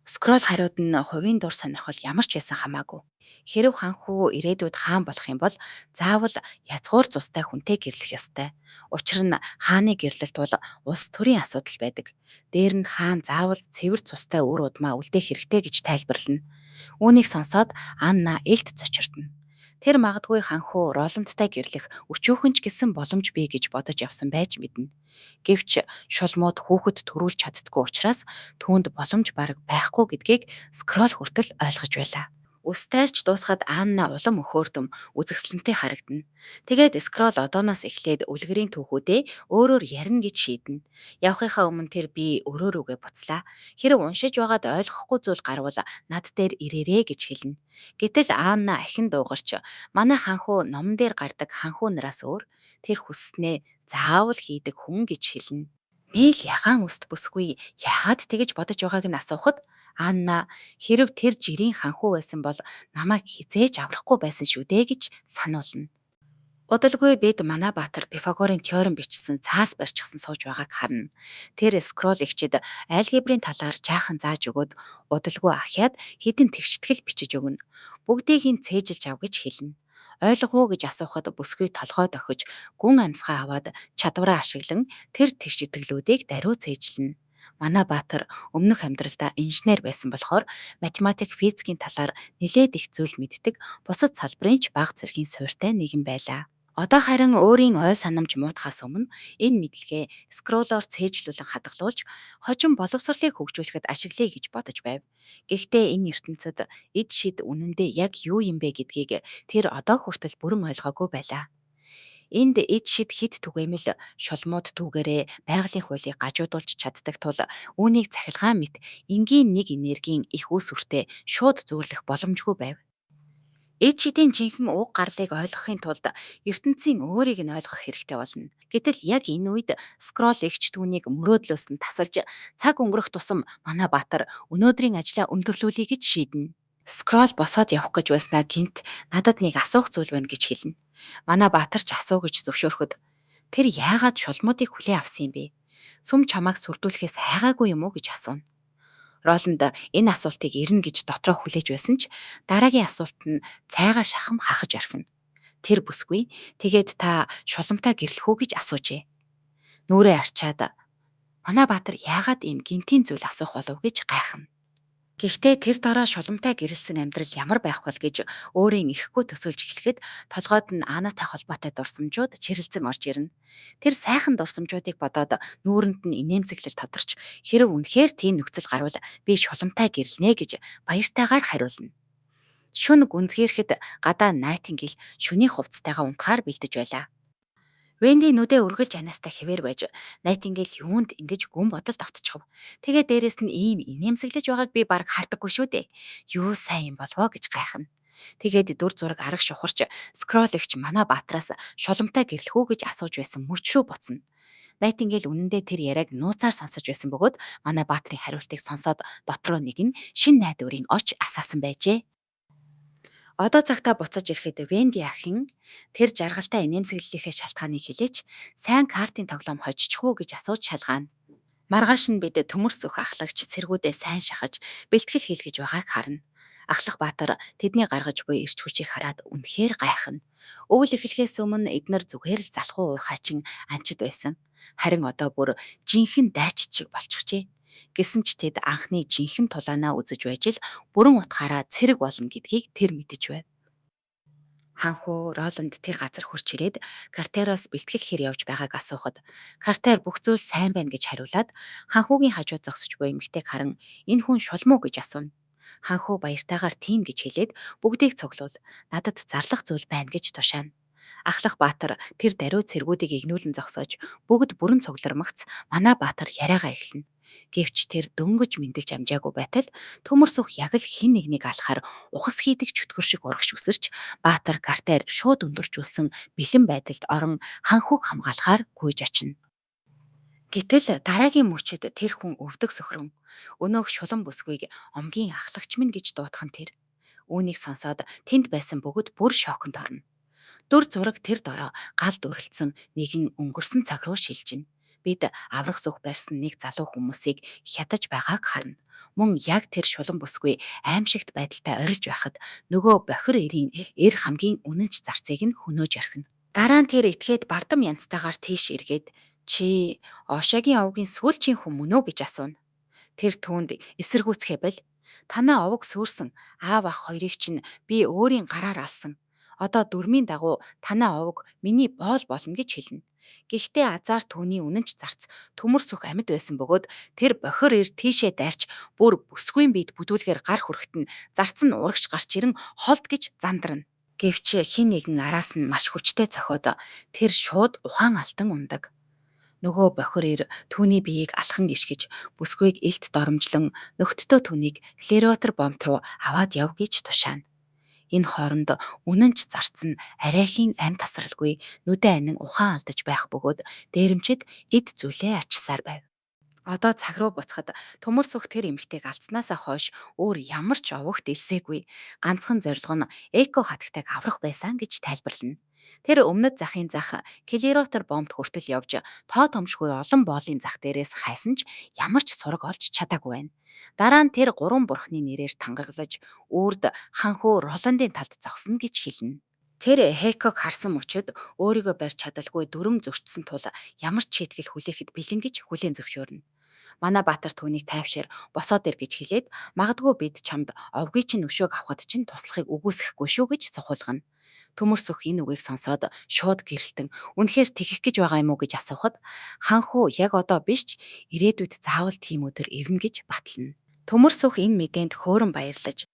Скролл хариуд нь хувийн дур сонирхол ямар ч байсан хамаагүй. Хэрэв ханхүү ирээдүйд хаан болох юм бол заавал язгуур цустай хүнтэй гэрлэх ёстой. Учир нь хааны гэрлэлт бол улс төрийн асуудал байдаг. Дээр нь хаан заавал цэвэр цустай үр удмаа үлдээх хэрэгтэй гэж тайлбарлана. Үүнийг сонсоод Анна элд цочирдоно. Тэр магадгүй ханхүү Роландтай гэрлэх өчүүхэн ч гэсэн боломж бий гэж бодож явсан байж мэднэ. Гэвч шулмууд хүүхэд төрүүлж чаддаггүй учраас түүнд боломж бараг байхгүй гэдгийг Скролл хүртэл ойлгож байлаа. Үс тайрч дуусахад Анна улам өхөөрдөм, үзэсгэлэнтэй харагдана. Тэгээд Скролл одооноос эхлээд үлгэрийн түүхүүдээ өөрөөр ярина гэж шийднэ. Явахынхаа өмнө тэр би өрөө рүүгээ буцлаа. Хэрэв уншиж байгаад ойлгохгүй зүйл гарвал над дээр ирээрэй гэж хэлнэ. Гэтэл Анна ахин дуугарч манай ханхүү номон дээр гардаг ханхүү нараас өөр, тэр хүсснээ заавал хийдэг хүн гэж хэлнэ. Нийл ягаан үст бүсгүй яагаад тэгэж бодож байгааг нь асуухад Анна хэрэв тэр жирийн ханхүү байсан бол намайг хэзээ ч аврахгүй байсан шүү дээ гэж сануулна. Удалгүй бид манай Баатар Пифагорын теорем бичсэн цаас барьчихсан сууж байгааг харна. Тэр скролл эгчид алгебрын талаар жаахан зааж өгөөд удалгүй ахиад хэдэн тэгштгэл бичиж өгнө. Бүгдийг нь цээжилж ав гэж хэлнэ. Ойлгов уу гэж асуухад бүсгүй толгой дохиж, гүн амьсгаа аваад чадвараа ашиглан тэр тэгш итгэлүүдийг даруй цээжилнэ. Манай Баатар өмнөх амьдралдаа инженер байсан болохоор математик, физикийн талаар нэлээд их зүйл мэддэг, бусад салбарын ч бага зэргийн суурьтай нэгэн байлаа. Одоо харин өөрийн ой санамж муутахаас өмнө энэ мэдлэгээ скроллоор цээжлүүлэн хадгалуулж, хожим боловсролыг хөгжүүлэхэд ашиглая гэж бодож байв. Гэхдээ энэ ертөнцид эд шид үнэндээ яг юу юм бэ гэдгийг тэр одоо хүртэл бүрэн ойлгоогүй байлаа. Энд эд шид хэд түгээмэл шулмууд түүгээрээ байгалийн хуулийг гажуудуулж чаддаг тул үүнийг цахилгаан мэт энгийн нэг энергийн их үүсвэртэй шууд зүйрлэх боломжгүй байв. Эд шидийн жинхэнэ уг гарлыг ойлгохын тулд ертөнцийн өөрийг нь ойлгох хэрэгтэй болно. Гэтэл яг энэ үед скролл эгч түүнийг мөрөөдлөөс нь тасалж цаг өнгөрөх тусам манай Баатар өнөөдрийн ажлаа өндөрлүүлье гэж шийднэ. Скролл босоод явах гэж байснаа гэнэт надад нэг асуух зүйл байна гэж хэлнэ. Манай Баатар ч асуу гэж зөвшөөрөхөд тэр яагаад шулмуудыг хүлээн авсан юм бэ? Сүм чамайг сүрдүүлэхээс хайгаагүй юм уу гэж асууна. Роланд энэ асуултыг ирнэ гэж дотроо хүлээж байсан ч дараагийн асуулт нь цайгаа шахам хахаж орхино. Тэр бүсгүй тэгээд та шуламтай гэрлэх үү гэж асуужээ. Нүрээ арчаад манай Баатар яагаад ийм гэнэтийн зүйл асуух болов гэж гайхна. Гэхдээ тэр дороо шуламтай гэрлэсэн амьдрал ямар байх бол гэж өөрийн эрхгүй төсөөлж эхлэхэд толгойд нь Анатай холбоотой дурсамжууд чирэлзэн орж ирнэ. Тэр сайхан дурсамжуудыг бодоод нүүрэнд нь инээмсэглэл тодорч хэрэв үнэхээр тийм нөхцөл гарвал би шуламтай гэрлэнэ гэж баяртайгаар хариулна. Шөнө гүнзгийрэхэд гадаа Найтингейл шөнийн хувцастайгаа унтахаар бэлдэж байлаа. Венди нүдээ үргэлж аниастай хэвээр байж, Найтингейл юунд ингэж гүн бодолд автчихав. Тэгээ дээрэс нь ийм инээмсэглэж байгааг би бараг хардаггүй шүү дээ. Юу сайн юм болвоо гэж гайхна. Тэгээд дүр зураг арагш ухарч скроллэгч манай баатраас шуламтай гэрлэх үү гэж асууж байсан мөч рүү буцна. Найтингейл үнэндээ тэр яриаг нууцаар сонсож байсан бөгөөд манай баатрын хариултыг сонсоод дотроо нэг нь шинэ найдварын оч асаасан байжээ. Одоо цагтаа буцаж ирэхэд Венди ахин тэр жаргалтай инээмсэглэлийнхээ шалтгааныг хэлээч, сайн картын тоглоом хожчих уу гэж асууж шалгаана. Маргааш нь бид Төмөрсөх ахлагч цэргүүдээ сайн шахаж, бэлтгэл хийлгэж байгааг харна. Ахлах баатар тэдний гаргаж буй эрч хүчийг хараад үнэхээр гайхна. Өвөл эхлэхээс өмнө эднэр зүгээр л залхуу уурхайчин анчид байсан. Харин одоо бүр жинхэнэ дайчид шиг болчихжээ. Гэсэн ч тэд анхны жинхэнэ тулаанаа үзэж байж л бүрэн утгаараа цэрэг болно гэдгийг тэр мэдэж байв. Ханхүү Роланд тэр газар хүрч ирээд Картероос бэлтгэл хэр явж байгааг асуухад, Картер бүх зүйл сайн байна гэж хариулаад, Ханхүүгийн хажууд зогсож буй эмэгтэйг харан энэ хүн шулам уу гэж асууна. Ханхүү баяртайгаар тийм гэж хэлээд бүгдийг цуглуул, надад зарлах зүйл байна гэж тушаана. Ахлах баатар тэр даруй цэргүүдийг эгнүүлэн зогсоож, бүгд бүрэн цуглармагц манай баатар яриагаа эхэлнэ. Гэвч тэр дөнгөж мэндэлж амжаагүй байтал Төмөрсөх яг л хэн нэгнийг алахаар ухас хийдэг чөтгөр шиг урагш үсэрч, баатар Картер шууд өндөржүүлсэн бэлэн байдалд орон Ханхүүг хамгаалахаар гүйж очино. Гэтэл дараагийн мөчид тэр хүн өвдөг сөхрөн, өнөөх шулам бүсгүйг омгийн ахлагч минь гэж дуудах нь тэр. Үүнийг сонсоод тэнд байсан бүгд бүр шоконд орно. Дүр зураг тэр дороо галд өрөлдсөн нэгэн өнгөрсөн цаг руу шилжинэ. Бид аврах зүх барьсан нэг залуу хүмүүсийг хятаж байгааг харна. Мөн яг тэр шулам бүсгүй аймшигт байдалтай орилж байхад нөгөө бохир эрийн эр хамгийн үнэнч зарцыг нь хөнөөж орхино. Дараа нь тэр этгээд бардам янзтайгаар тийш эргээд чи Ошагийн овгийн сүүлчийн хүн мөн үү гэж асууна. Тэр түүнд эсэргүүцэхээ боль. Танай овог сүрсэн аав ах хоёрыг чинь би өөрийн гараар алсан. Одоо дүрмийн дагуу танай овог миний боол болно гэж хэлнэ. Гэхдээ азаар түүний үнэнч зарц Төмөрсөх амьд байсан бөгөөд тэр бохир эр тийшээ дайрч бүр бүсгүйн биед бүдүүлгээр гар хүрэхэд нь зарц нь урагш гарч ирэн холд гэж зандарна. Гэвч хэн нэгэн араас нь маш хүчтэй цохиод тэр шууд ухаан алдан унадаг. Нөгөө бохир эр түүний биеийг алхан ишгэж, бүсгүйг илт доромжлон нөхдөдөө түүнийг Клируотер бомт руу аваад яв гэж тушаана. Энэ хооронд үнэнч зарц нь арайхийн амь тасралгүй нүдээ анин ухаан алдаж байх бөгөөд дээрэмчид эд зүйлээ ачсаар байв. Одоо цаг руу буцахад Төмөрсөх тэр эмэгтэйг алдснаасаа хойш өөр ямар ч овогт элсээгүй. Ганцхан зорилго нь Эко хатагтайг аврах байсан гэж тайлбарлана. Тэр өмнөд захын зах Клиротер бомбд хүртэл явж тоо томшгүй олон боолын зах дээрээс хайсан ч ямар ч сураг олж чадаагүй байна. Дараа нь тэр гурван бурхны нэрээр тангаргалаж үрд ханхүү Роландын талд зогсно гэж хэлнэ. Тэр Хэког харсан мөчид өөрийгөө барьж чадалгүй дүрэм зөрчсөн тул ямар ч шийтгэл хүлээхэд бэлэн гэж хүлээн зөвшөөрнө. Манай баатар түүнийг тайвшир, босоод ир гэж хэлээд магадгүй бид чамд овгийн чинь өшөөг авахад чинь туслахыг үгүйсгэхгүй шүү гэж сухуулгана. Төмөрсөх энэ үгийг сонсоод шууд гэрэлтэн үнэхээр тэгэх гэж байгаа юм уу гэж асуухад ханхүү яг одоо биш ч ирээдүйд заавал тийм өдөр ирнэ гэж батлана. Төмөрсөх энэ мэдээнд хөөрөн баярлаж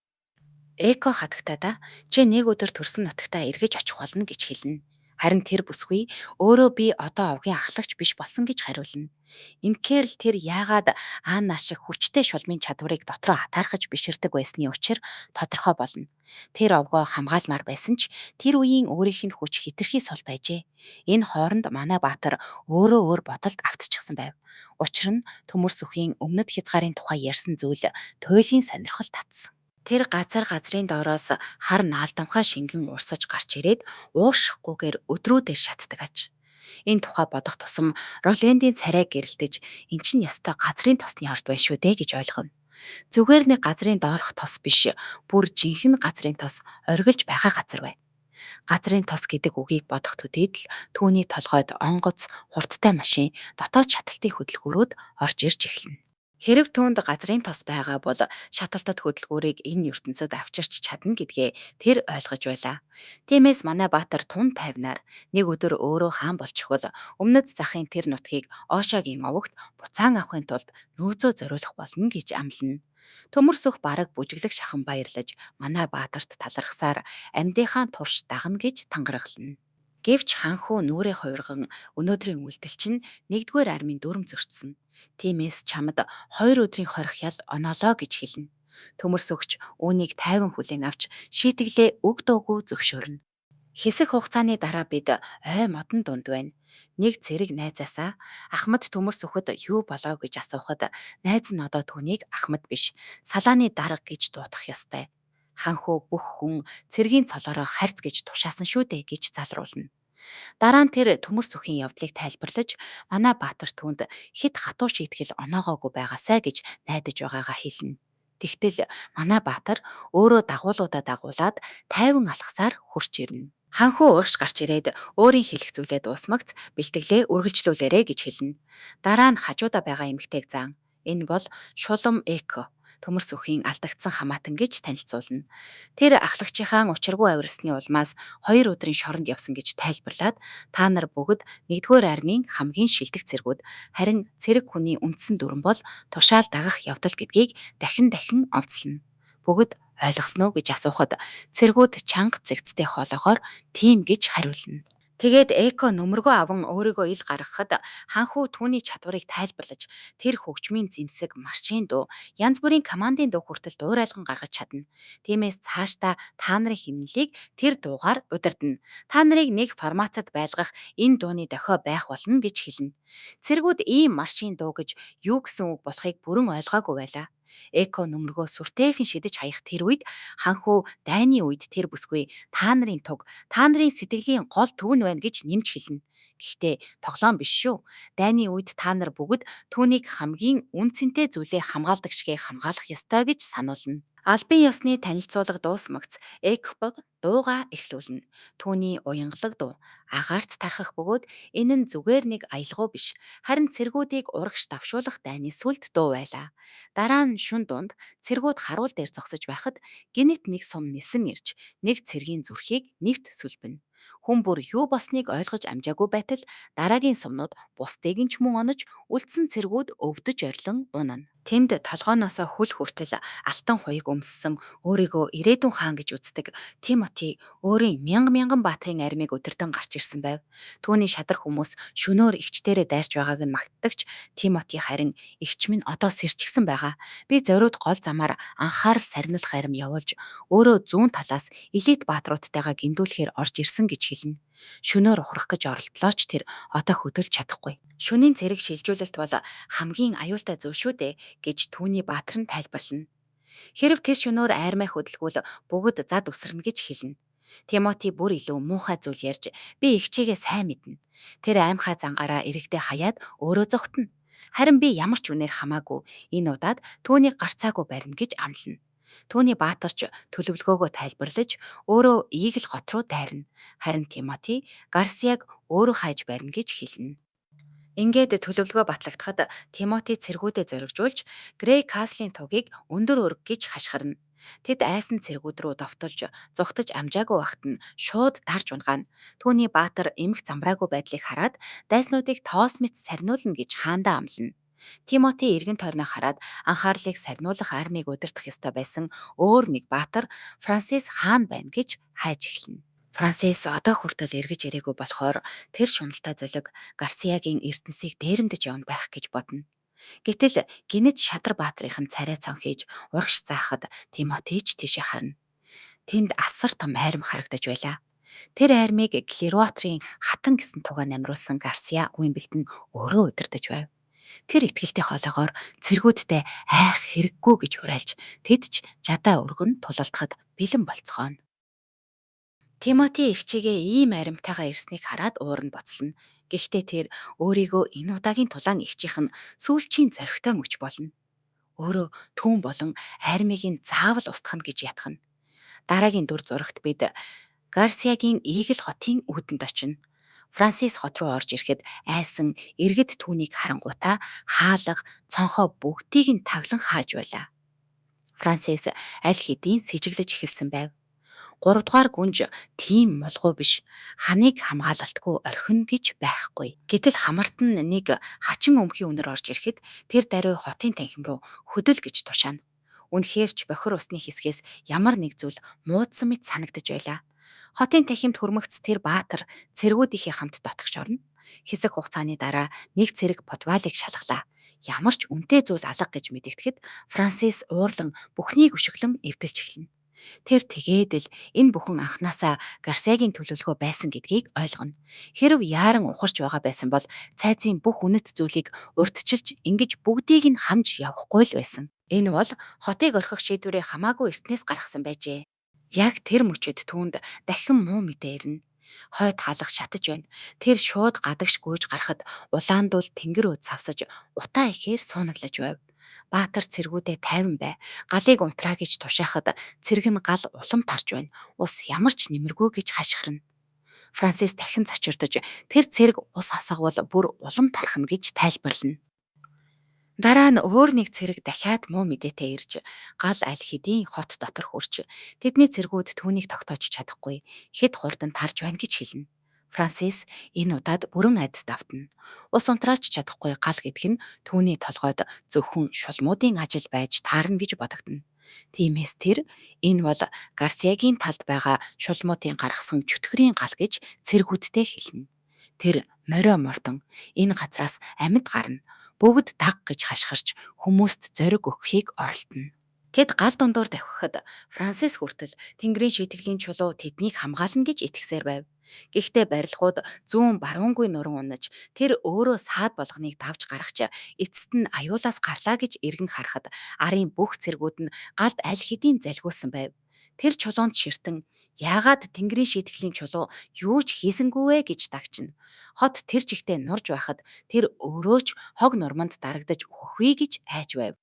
Эко хатагтайдаа чи нэг өдөр төрсөн нутагтаа эргэж очих болно гэж хэлнэ. Харин тэр бүсгүй өөрөө би одоо овгийн ахлагч биш болсон гэж хариулна. Ингэхээр л тэр яагаад Анна шиг хүчтэй шулмын чадварыг дотроо атаархаж биширдэг байсны учир тодорхой болно. Тэр овгоо хамгаалмаар байсан ч тэр үеийн өөрийнх нь хүч хэтэрхий сул байжээ. Энэ хооронд манай баатар өөрөө өөр бодолд автчихсан байв. Учир нь Төмөрсөхийн өмнөд хязгаарын тухай ярьсан зүйл туйлын сонирхол татсан. Тэр газар газрын доороос хар наалдамхай шингэн урсаж гарч ирээд ууршихгүйгээр өдрүүдээр шатдаг аж. Энэ тухай бодох тусам Ролендийн царай гэрэлтэж эн чинь ёстой газрын тосны орд байна шүү дээ гэж ойлгоно. Зүгээр нэг газрын доорх тос биш, бүр жинхэнэ газрын тос оргилж байгаа газар байна. Газрын тос гэдэг үгийг бодох төдийд л түүний толгойд онгоц, хурдтай машин, дотоод шаталтын хөдөлгүүрүүд орж ирж эхэлнэ. Хэрэв түүнд газрын тос байгаа бол шаталтад хөдөлгүүрийг энэ ертөнцөд авчирч чадна гэдгээ тэр ойлгож байлаа. Тиймээс манай баатар тун тайвнаар нэг өдөр өөрөө хаан болчихвол өмнөд захын тэр нутгийг Ошогийн овогт буцаан авахын тулд нөөцөө зориулах болно гэж амлана. Төмөрсөх бараг бүжиглэх шахан баярлаж, манай баатарт талархсаар амьдынхаа турш дагна гэж тангаргална. Гэвч хаан хүү нүрээ хувирган өнөөдрийн үйлдэл чинь нэгдүгээр армийн дүрэм зөрчсөн. Тиймээс чамд хоёр өдрийн хорих ял оноолоо гэж хэлнэ. Төмөрсөхч үүнийг тайван хүлээн авч шийтгэлээ үг дуугүй зөвшөөрнө. Хэсэг хугацааны дараа бид ой модон дунд байна. Нэг цэрэг найзаасаа Ахмад Төмөрсөхөд юу болов гэж асуухад найз нь одоо түүнийг Ахмад биш, Салааны дарга гэж дуудах ёстой. Хаан хүү бүх хүн цэргийн цолоороо харьц гэж тушаасан шүү дээ гэж залруулна. Дараа нь тэр Төмөрсөхийн явдлыг тайлбарлаж, манай баатар түүнд хэт хатуу шийтгэл оноогоогүй байгаасай гэж найдаж байгаагаа хэлнэ. Тэгтэл манай баатар өөрөө дагуулуудаа дагуулаад тайван алхасаар хүрч ирнэ. Хаан хүү урагш гарч ирээд өөрийн хэлэх зүйлээ дуусмагц бэлтгэлээ үргэлжлүүлээрэй гэж хэлнэ. Дараа нь хажуудаа байгаа эмэгтэйг заан, энэ бол Шулам Эко, Төмөрсөхийн алдагдсан хамаатан гэж танилцуулна. Тэр ахлагчийнхаа учиргүй авиралсны улмаас хоёр өдрийн шоронд явсан гэж тайлбарлаад, та нар бүгд нэгдүгээр армийн хамгийн шилдэг цэргүүд, харин цэрэг хүний үндсэн дүрэм бол тушаал дагах явдал гэдгийг дахин дахин онцлоно. Бүгд ойлгосон уу гэж асуухад цэргүүд чанга цэгцтэй хоолойгоор тийм гэж хариулна. Тэгээд Эко нөмөргөө аван өөрийгөө ил гаргахад хаан хүү түүний чадварыг тайлбарлаж, тэр хөгжмийн зэмсэг, маршийн дуу, янз бүрийн командын дуу хүртэл дуурайлган гаргаж чадна. Тиймээс цаашдаа та нарын хэмнэлийг тэр дуугаар удирдана. Та нарыг нэг формацид байлгах энэ дууны дохио байх болно гэж хэлнэ. Цэргүүд ийм маршийн дуу гэж юу гэсэн үг болохыг бүрэн ойлгоогүй байлаа. Эко нөмөргөө сүртэйхэн шидэж хаях тэр үед хаан хүү дайны үед тэр бүсгүй та нарын туг, та нарын сэтгэлийн гол төв нь байна гэж нэмж хэлнэ. Гэхдээ тоглоом биш шүү. Дайны үед та нар бүгд түүнийг хамгийн үнэ цэнтэй зүйлээ хамгаалдаг шигээ хамгаалах ёстой гэж сануулна. Албан ёсны танилцуулга дуусмагц Эко дуугаа эхлүүлнэ. Түүний уянгалаг дуу агаарт тархах бөгөөд энэ нь зүгээр нэг аялгау биш, харин цэргүүдийг урагш давшуулах дайны сүлд дуу байлаа. Дараа нь шөнө дунд цэргүүд харуул дээр зогсож байхад гэнэт нэг сум нисэн ирж, нэг цэргийн зүрхийг нэвт сүлбэнэ. Хүн бүр юу болсныг ойлгож амжаагүй байтал дараагийн сумнууд бусдыг нь ч мөн онож, үлдсэн цэргүүд өвдөж орилон унана. Тэнд толгойноосоо хөл хүртэл алтан хуяг өмссөн, өөрийгөө Ирээдүйн хаан гэж үздэг Тимоти өөрийн мянга мянган баатрын армийг удирдан гарч ирсэн байв. Түүний шадар хүмүүс шөнөөр эгчдээрээ дайрч байгааг нь магтдаг ч Тимоти харин Эгч минь одоо сэрчихсэн байгаа. Би зориуд гол замаар анхаарал сарниулах арми явуулж, өөрөө зүүн талаас элит баатруудтайгаа гиндүүлэхээр орж ирсэн гэж хэлнэ. Шөнөөр ухрах гэж оролдлоо ч тэр одоо хөдөлж чадахгүй. Шөнийн цэрэг шилжүүлэлт бол хамгийн аюултай зүйл шүү дээ, гэж түүний баатар нь тайлбарлана. Хэрэв тэр шөнөөр армиа хөдөлгвөл бүгд зад үсэрнэ гэж хэлнэ. Тимоти бүр илүү муухай зүйл ярьж, би эгчээгээ сайн мэднэ. Тэр аймхай зангаараа иргэдээ хаяад өөрөө зугтана. Харин би ямар ч үнээр хамаагүй энэ удаад түүнийг гарцаагүй барина гэж амлана. Түүний баатар ч төлөвлөгөөгөө тайлбарлаж, өөрөө Ийгл хот руу дайрна. Харин Тимоти Гарсиаг өөрөө хайж барина гэж хэлнэ. Ингээд төлөвлөгөө батлагдахад Тимоти цэргүүдээ зоригжуулж, Грей Каслын тугийг өндөр өрг гэж хашгирна. Тэд айсан цэргүүд рүү довтолж, зугтаж амжаагүй байхад нь шууд дарж унагаана. Түүний баатар эмх замбраагүй байдлыг хараад дайснуудыг тоос мэт сарниулна гэж хаандаа амлана. Тимоти эргэн тойрноо хараад анхаарлыг сарниулах армийг удирдах ёстой байсан өөр нэг баатар Франсис хаана байна гэж хайж эхэлнэ. Франсис одоо хүртэл эргэж ирээгүй болохоор тэр шуналтай золиг Гарсиагийн эрдэнсийг дээрэмдэж явна байх гэж бодно. Гэтэл гэнэт шадар баатрынх нь царай цонхийж урагш заахад Тимоти ч тийшээ харна. Тэнд асар том айрам харагдаж байлаа. Тэр айрмыг Клируатрын хатан гэсэн тугаа намруулсан Гарсиа Уимблдон өөрөө удирдаж байв. Тэр итгэлтэй хоолойгоор цэргүүдтэй айх хэрэггүй гэж уриалж, тэд ч жадаа өргөн тулалдахад бэлэн болцгооно. Тимоти эгчийгээ ийм аримтайгаа ирснийг хараад уур нь буцална. Гэхдээ тэр өөрийгөө энэ удаагийн тулаан эгчийнх нь сүүлчийн зоригтой мөч болно. Өөрөө түүн болон армийг нь заавал устгах нь гэж ятгана. Дараагийн дүр зурагт бид Гарсиагийн Ийгэл хотын үүдэнд очино. Франсис хот руу орж ирэхэд айсан иргэд түүнийг харангуутаа хаалга, цонхоо бүгдийг нь таглан хааж байлаа. Франсис аль хэдийн сэжиглэж эхэлсэн байв. Гуравдугаар гүнж тийм мулгуу биш. Ханыг хамгаалалтгүй орхино гэж байхгүй. Гэтэл хамарт нь нэг хачин өмхий үнэр орж ирэхэд тэр даруй хотын танхим руу хөдөл гэж тушаана. Үнэхээр ч бохир усны хэсгээс ямар нэг зүйл муудсан мэт санагдаж байлаа. Хотын танхимд хөрмөгц тэр баатар цэргүүдийнхээ хамт дотогш орно. Хэсэг хугацааны дараа нэг цэрэг подвалыг шалгалаа. Ямар ч үнэтэй зүйл алга гэж мэдэгдэхэд Франсис уурлан бүхнийг өшөглөн эвдэлж эхэлнэ. Тэр тэгээд л энэ бүхэн анхнаасаа Гарсиагийн төлөвлөгөө байсан гэдгийг ойлгоно. Хэрэв яаран ухарч байгаа байсан бол цайзын бүх үнэт зүйлийг урьдчилж ингэж бүгдийг нь хамж явахгүй л байсан. Энэ бол хотыг орхих шийдвэрээ хамаагүй эртнээс гаргасан байжээ. Яг тэр мөчид түүнд дахин муу мэдээ ирнэ. Хойд хаалга шатаж байна. Тэр шууд гадагш гүйж гарахад улаан дүл тэнгэр өөд савсаж утаа ихээр суунаглаж байв. Баатар цэргүүдээ тайван бай. Галыг унтраа гэж тушаахад цэрэг нь гал улам тарж байна. Ус ямар ч нэмэргүй гэж хашхирна. Франсис дахин цочирдож тэр цэрэг ус асгавал бүр улам тархна гэж тайлбарлана. Дараа нь өөр нэг цэрэг дахиад муу мэдээтэй ирж гал аль хэдийн хот дотор хүрч тэдний цэргүүд түүнийг тогтоож чадахгүй хэд хурдан тарж байна гэж хэлнэ. Франсис энэ удаад бүрэн айдаст автна. Ус унтрааж чадахгүй гал гэдэг нь түүний толгойд зөвхөн шулмуудын ажил байж таарна гэж бодогдоно. Тиймээс тэр энэ бол Гарсиагийн талд байгаа шулмуудын гаргасан чөтгөрийн гал гэж цэргүүддээ хэлнэ. Тэр морио мордон энэ газраас амьд гарна. Бүгд даг гэж хашгирч хүмүүст зориг өгөхийг оролдоно. Тэд гал дундуур давхихад Франсис хүртэл Тэнгэрийн шийтгэлийн чулуу тэднийг хамгаална гэж итгэсээр байв. Гэхдээ барилгууд зүүн баруунгүй нуран унаж тэр өөрөө саад болгоныг давж гарахч эцэст нь аюулаас гарлаа гэж эргэн харахад арын бүх цэргүүд нь галд аль хэдийн залгиулсан байв. Тэр чулуунд ширтэн яагаад Тэнгэрийн шийтгэлийн чулуу юу ч хийсэнгүй вэ гэж дагчна. Хот тэр чигтээ нурж байхад тэр өөрөө ч хог нурманд дарагдаж үхэх гэж айж байв.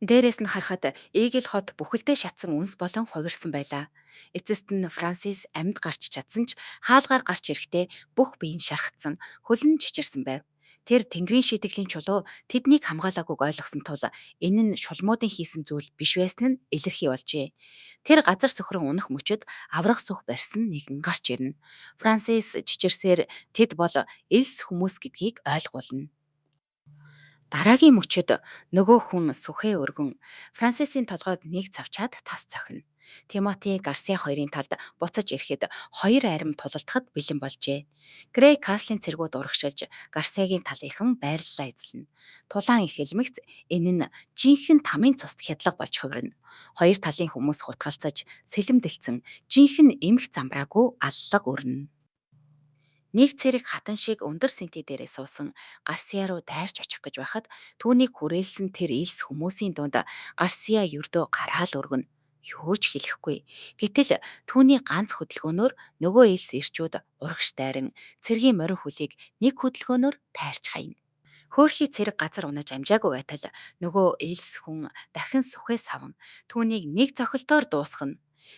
Дээрээс нь харахад Игэл хот бүхэлдээ шатсан үнс болон хувирсан байлаа. Эцэст нь Франсис амьд гарч чадсан ч хаалгаар гарч ирэхдээ бүх бие нь шархацсан, хөл нь чичирсэн байв. Тэр Тэнгэрийн шийтгэлийн чулуу тэднийг хамгаалаагүйг ойлгосон тул энэ нь шулмуудын хийсэн зүйл биш байсан нь илэрхий болжээ. Тэр газар сөхрөн унах мөчид аварга сүх барьсан нэгэн гарч ирнэ. Франсис чичирсээр тэд бол элс хүмүүс гэдгийг ойлгуулна. Дараагийн мөчид нөгөө хүн сүхээ өргөн Франсисийн толгойг нэг цавчаад тас цохино. Тимоти, Гарсиа хоёрын талд буцаж ирэхэд хоёр арми тулалдахад бэлэн болжээ. Грей Каслын цэргүүд урагшилж Гарсиагийн талынхан байрлалаа эзлэнэ. Тулаан эхэлмэгц энэ нь жинхэнэ тамын цуст хядлага болж хувирна. Хоёр талын хүмүүс хутгалцаж, сэлэмдэлцэн жинхэнэ эмх замбраагүй аллага өрнө. Нэг цэрэг хатан шиг өндөр сэнти дээрээ суусан Гарсиа руу дайрч очих гэж байхад түүнийг хүрээлсэн тэр элс хүмүүсийн дунд Гарсиа ердөө гараа л өргөнө. Юу ч хэлэхгүй. Гэтэл түүний ганц хөдөлгөөнөөр нөгөө элс эрчүүд урагш дайран цэргийн морин хөлийг нэг хөдөлгөөнөөр тайрч хаяна. Хөөрхий цэрэг газар унаж амжаагүй байтал нөгөө элс хүн дахин сүхээ саван түүнийг нэг цохилтоор дуусгана.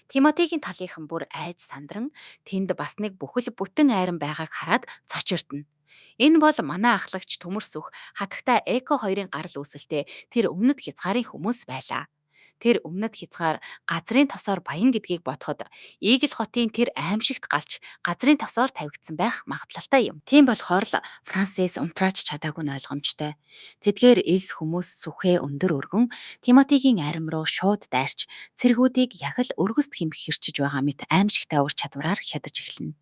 Тимотигийн талынхан бүр айж сандран тэнд бас нэг бүхэл бүтэн айрам байгааг хараад цочирдоно. Энэ бол манай ахлагч Төмөр сүх хатагтай Эко хоёрын гарал үүсэлтэй тэр өмнөд хязгаарын хүмүүс байлаа. Тэр өмнөд хязгаар газрын тосоор баян гэдгийг бодоход Игэл хотын тэр аймшигт галч газрын тосоор тавигдсан байх магадлалтай юм. Тийм болохоор л Франсис унтраач чадаагүй нь ойлгомжтой. Тэдгээр элс хүмүүс сүхээ өндөр өргөн Тимотигийн арим руу шууд дайрч цэргүүдийг яг л өргөст хэмх хэрчиж байгаа мэт аймшигтай ур чадвараар хядаж эхэлнэ.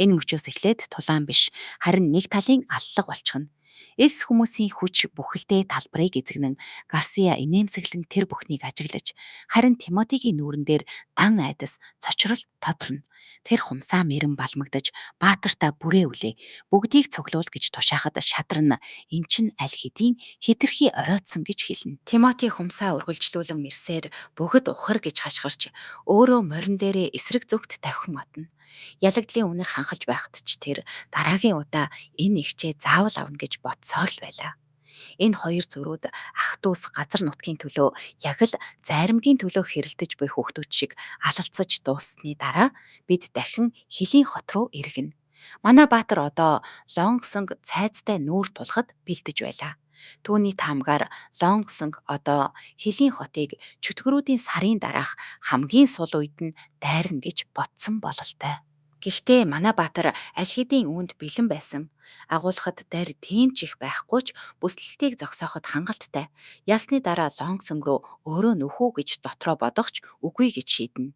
Энэ мөчөөс эхлээд тулаан биш, харин нэг талын аллага болчихно. Элс хүмүүсийн хүч бүхэлдээ талбарыг эзэгнэн Гарсиа инээмсэглэн тэр бүхнийг ажиглаж, харин Тимотигийн нүүрэн дээр дан айдас цочрол тодрно. Тэр хумсаа мэрэн балмагдаж баатартаа бүрээ үлээ. Бүгдийг цуглуул гэж тушаахад шадран эн чинь аль хэдийн хэтэрхий оройтсон гэж хэлнэ. Тимоти хумсаа үргэлжлүүлэн мэрсээр бүгд ухар гэж хашгирч өөрөө морин дээрээ эсрэг зүгт тавхин отно. Ялагдлын үнэр ханхалж байхад ч тэр дараагийн удаа энэ эгчээ заавал авна гэж бодсоор л байлаа. Энэ хоёр зөрүүд ах дүүс газар нутгийн төлөө яг л зайрамгийн төлөө хэрэлдэж буй хүүхдүүд шиг алалцаж дууссаны дараа бид дахин Хилийн хот руу эргэнэ. Манай Баатар одоо Лонгсонг цайзтай нүүр тулахад бэлдэж байлаа. Түүний таамгаар Лонгсонг одоо Хилийн хотыг чөтгөрүүдийн сарын дараах хамгийн сул үед нь дайрна гэж бодсон бололтой. Гэхдээ манай баатар аль хэдийн үүнд бэлэн байсан. Агуулхад дарь тийм ч их байхгүй ч бүслэлтийг зогсооход хангалттай. Ялсны дараа Лонгсонг руу өөрөө нөхөх үү гэж дотроо бодох ч үгүй гэж шийднэ.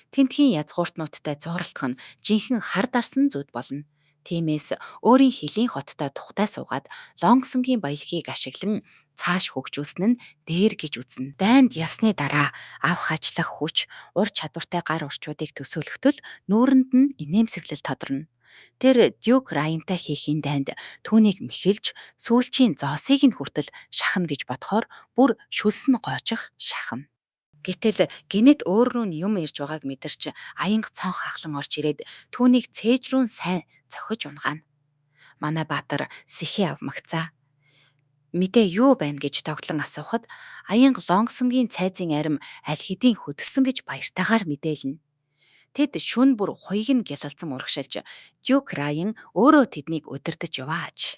Тэндхийн язгууртнуудтай зууралтах нь жинхэнэ хар дарсан зүүд болно. Тиймээс өөрийн хилийн хоттой тухтай суугаад Лонгсонгийн баялагийг ашиглан цааш хөгжүүлсэн нь дээр гэж үзнэ. Дайнд ялсны дараа авах ажиллах хүч, ур чадвартай гар урчуудыг төсөөлөхтөл нүүрэнд нь инээмсэглэл тодорно. Тэр Дюк Райантай хийх энэ дайнд түүнийг мэхэлж, сүүлчийн зоосыг нь хүртэл шахана гэж бодохоор бүр шүлс нь гоожих шахам. Гэтэл гэнэт өөр рүү нь юм ирж байгааг мэдэрч аянга цонх хаглан орж ирээд түүнийг цээж рүү нь сайн цохиж унагаана. Манай баатар сэхээ авмагцаа. Мэдээ юу байна гэж догдлон асуухад аянга Лонгсонгийн цайзын арми аль хэдийн хөдөлсөн гэж баяртайгаар мэдээлнэ. Тэд шөнө бүр хуйг нь гялалзан урагшилж Дюк Райан өөрөө тэднийг удирдаж яваа аж.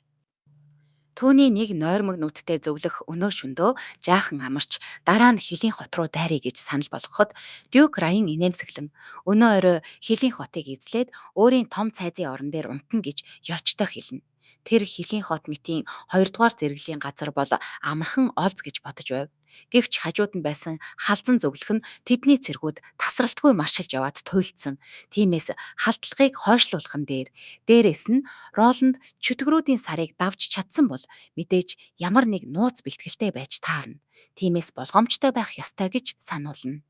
Түүний нэг нойрмог нүдтэй зөвлөх өнөө шөнөдөө жаахан амарч, дараа нь Хилийн хот руу дайръя гэж санал болгоход, Дюк Раян инээмсэглэн, өнөө орой Хилийн хотыг эзлээд өөрийн том цайзын орон дээр унтана гэж ёочтой хэлнэ. Тэр Хилийн хот мэтийн хоёрдугаар зэрэглэлийн газар бол амархан олз гэж бодож байв. Гэвч хажууд нь байсан халзан зөвлөх нь тэдний цэргүүд тасралтгүй маршилж яваад туйлдсан. Тиймээс халдлагыг хойшлуулах нь дээр. Дээрээс нь Роланд чөтгөрүүдийн сарыг давж чадсан бол мэдээж ямар нэг нууц бэлтгэлтэй байж таарна. Тиймээс болгоомжтой байх ёстой гэж сануулна.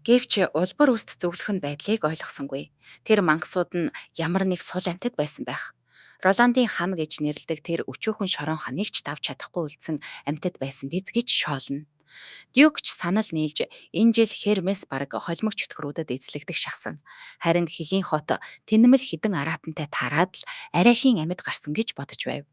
Гэвч улбар үст зөвлөх нь байдлыг ойлгосонгүй. Тэр мангасууд нь ямар нэг сул амьтад байсан байх. Роландын хан гэж нэрлэдэг тэр өчүүхэн шорон ханыг ч давж чадахгүй үлдсэн амьтад байсан биз гэж шоолно. Дюк ч санал нийлж энэ жил Хермес бараг холимог чөтгөрүүдэд эзлэгдэх шахсан. Харин Хилийн хот тэнэмэл хэдэн араатантай таараад л арайхийн амьд гарсан гэж бодож байв.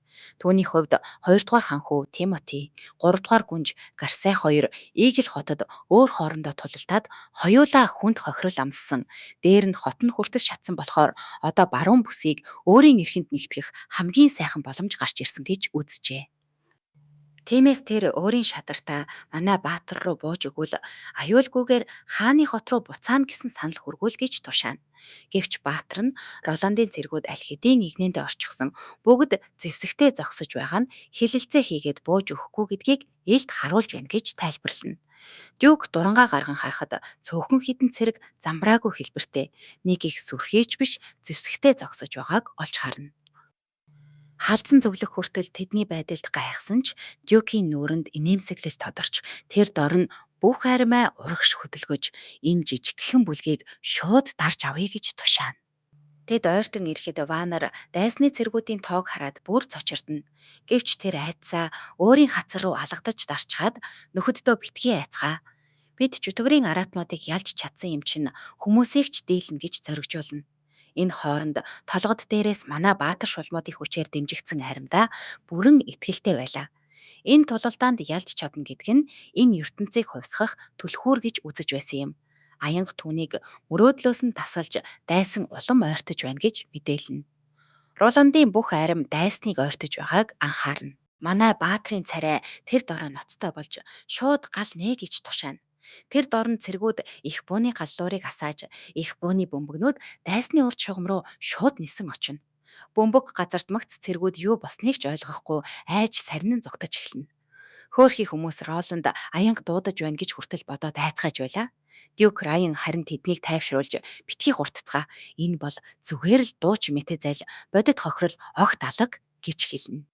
Түүний хувьд хоёрдугаар хан хүү Тимоти, гуравдугаар гүнж Гарсай хоёр Игэл хотод өөр хоорондоо тулалдаад хоёулаа хүнд хохирол амссан. Дээр нь хот нь хүртэл шатсан болохоор одоо баруун бүсийг өөрийн эрхэнд нэгтгэх хамгийн сайхан боломж гарч ирсэн гэж үзжээ. Тиймээс тэр өөрийн шадартаа манай баатар руу бууж өгвөл аюулгүйгээр хааны хот руу буцаана гэсэн санал хүргүүл гэж тушаана. Гэвч баатар нь Роландын цэргүүд аль хэдийн эгнээндээ орчихсон бүгд зэвсэгтэй зогсож байгаа нь хэлэлцээ хийгээд бууж өгөхгүй гэдгийг илт харуулж байна гэж тайлбарлана. Дюк дурангаа гарган харахад цөөхөн хэдэн цэрэг замбраагүй хэлбэртэй нэг их сүрхий ч биш зэвсэгтэй зогсож байгааг олж харна. Халзан зөвлөх хүртэл тэдний байдалд гайхсан ч Дюкийн нүүрэнд инээмсэглэл тодорч тэр дор нь бүх армиа урагш хөдөлгөж энэ жижигхэн бүлгийг шууд дарж авъя гэж тушаана. Тэд ойртон ирэхэд Ванар дайсны цэргүүдийн тоог хараад бүр цочирдоно. Гэвч тэр айдсаа өөрийн хацар руу алгадаж дарчхаад нөхөддөө битгий айцгаа. Бид чөтгөрийн араатнуудыг ялж чадсан юм чинь хүмүүсийг ч дийлнэ гэж зоригжуулна. Энэ хооронд толгод дээрээс манай баатар шулмуудын хүчээр дэмжигдсэн аримдаа бүрэн итгэлтэй байлаа. Энэ тулалдаанд ялж чадна гэдг нь энэ ертөнцийг хувьсгах түлхүүр гэж үзэж байсан юм. Аянга түүнийг мөрөөдлөөс нь тасалж дайсан улам ойртож байна гэж мэдээлнэ. Роландын бүх арим дайсныг ойртож байгааг анхаарна. Манай баатрын царай тэр дорой ноцтой болж шууд гал нээ гэж тушаана. Тэр дорн цэргүүд их бууны галлуурыг асааж, их бууны бөмбөгнүүд дайсны урд шугам руу шууд нисэн очино. Бөмбөг газардмагц цэргүүд юу болсныг ч ойлгохгүй айж сарнин зугтаж эхэлнэ. Хөөрхий хүмүүс Роланд аянга дуудаж байна гэж хүртэл бодоод айцгааж байлаа. Дюк Райан харин тэднийг тайвшруулж битгий хурдацгаа. Энэ бол зүгээр л дуу чимээтэй зайл бодит хохирол огт алга гэж хэлнэ.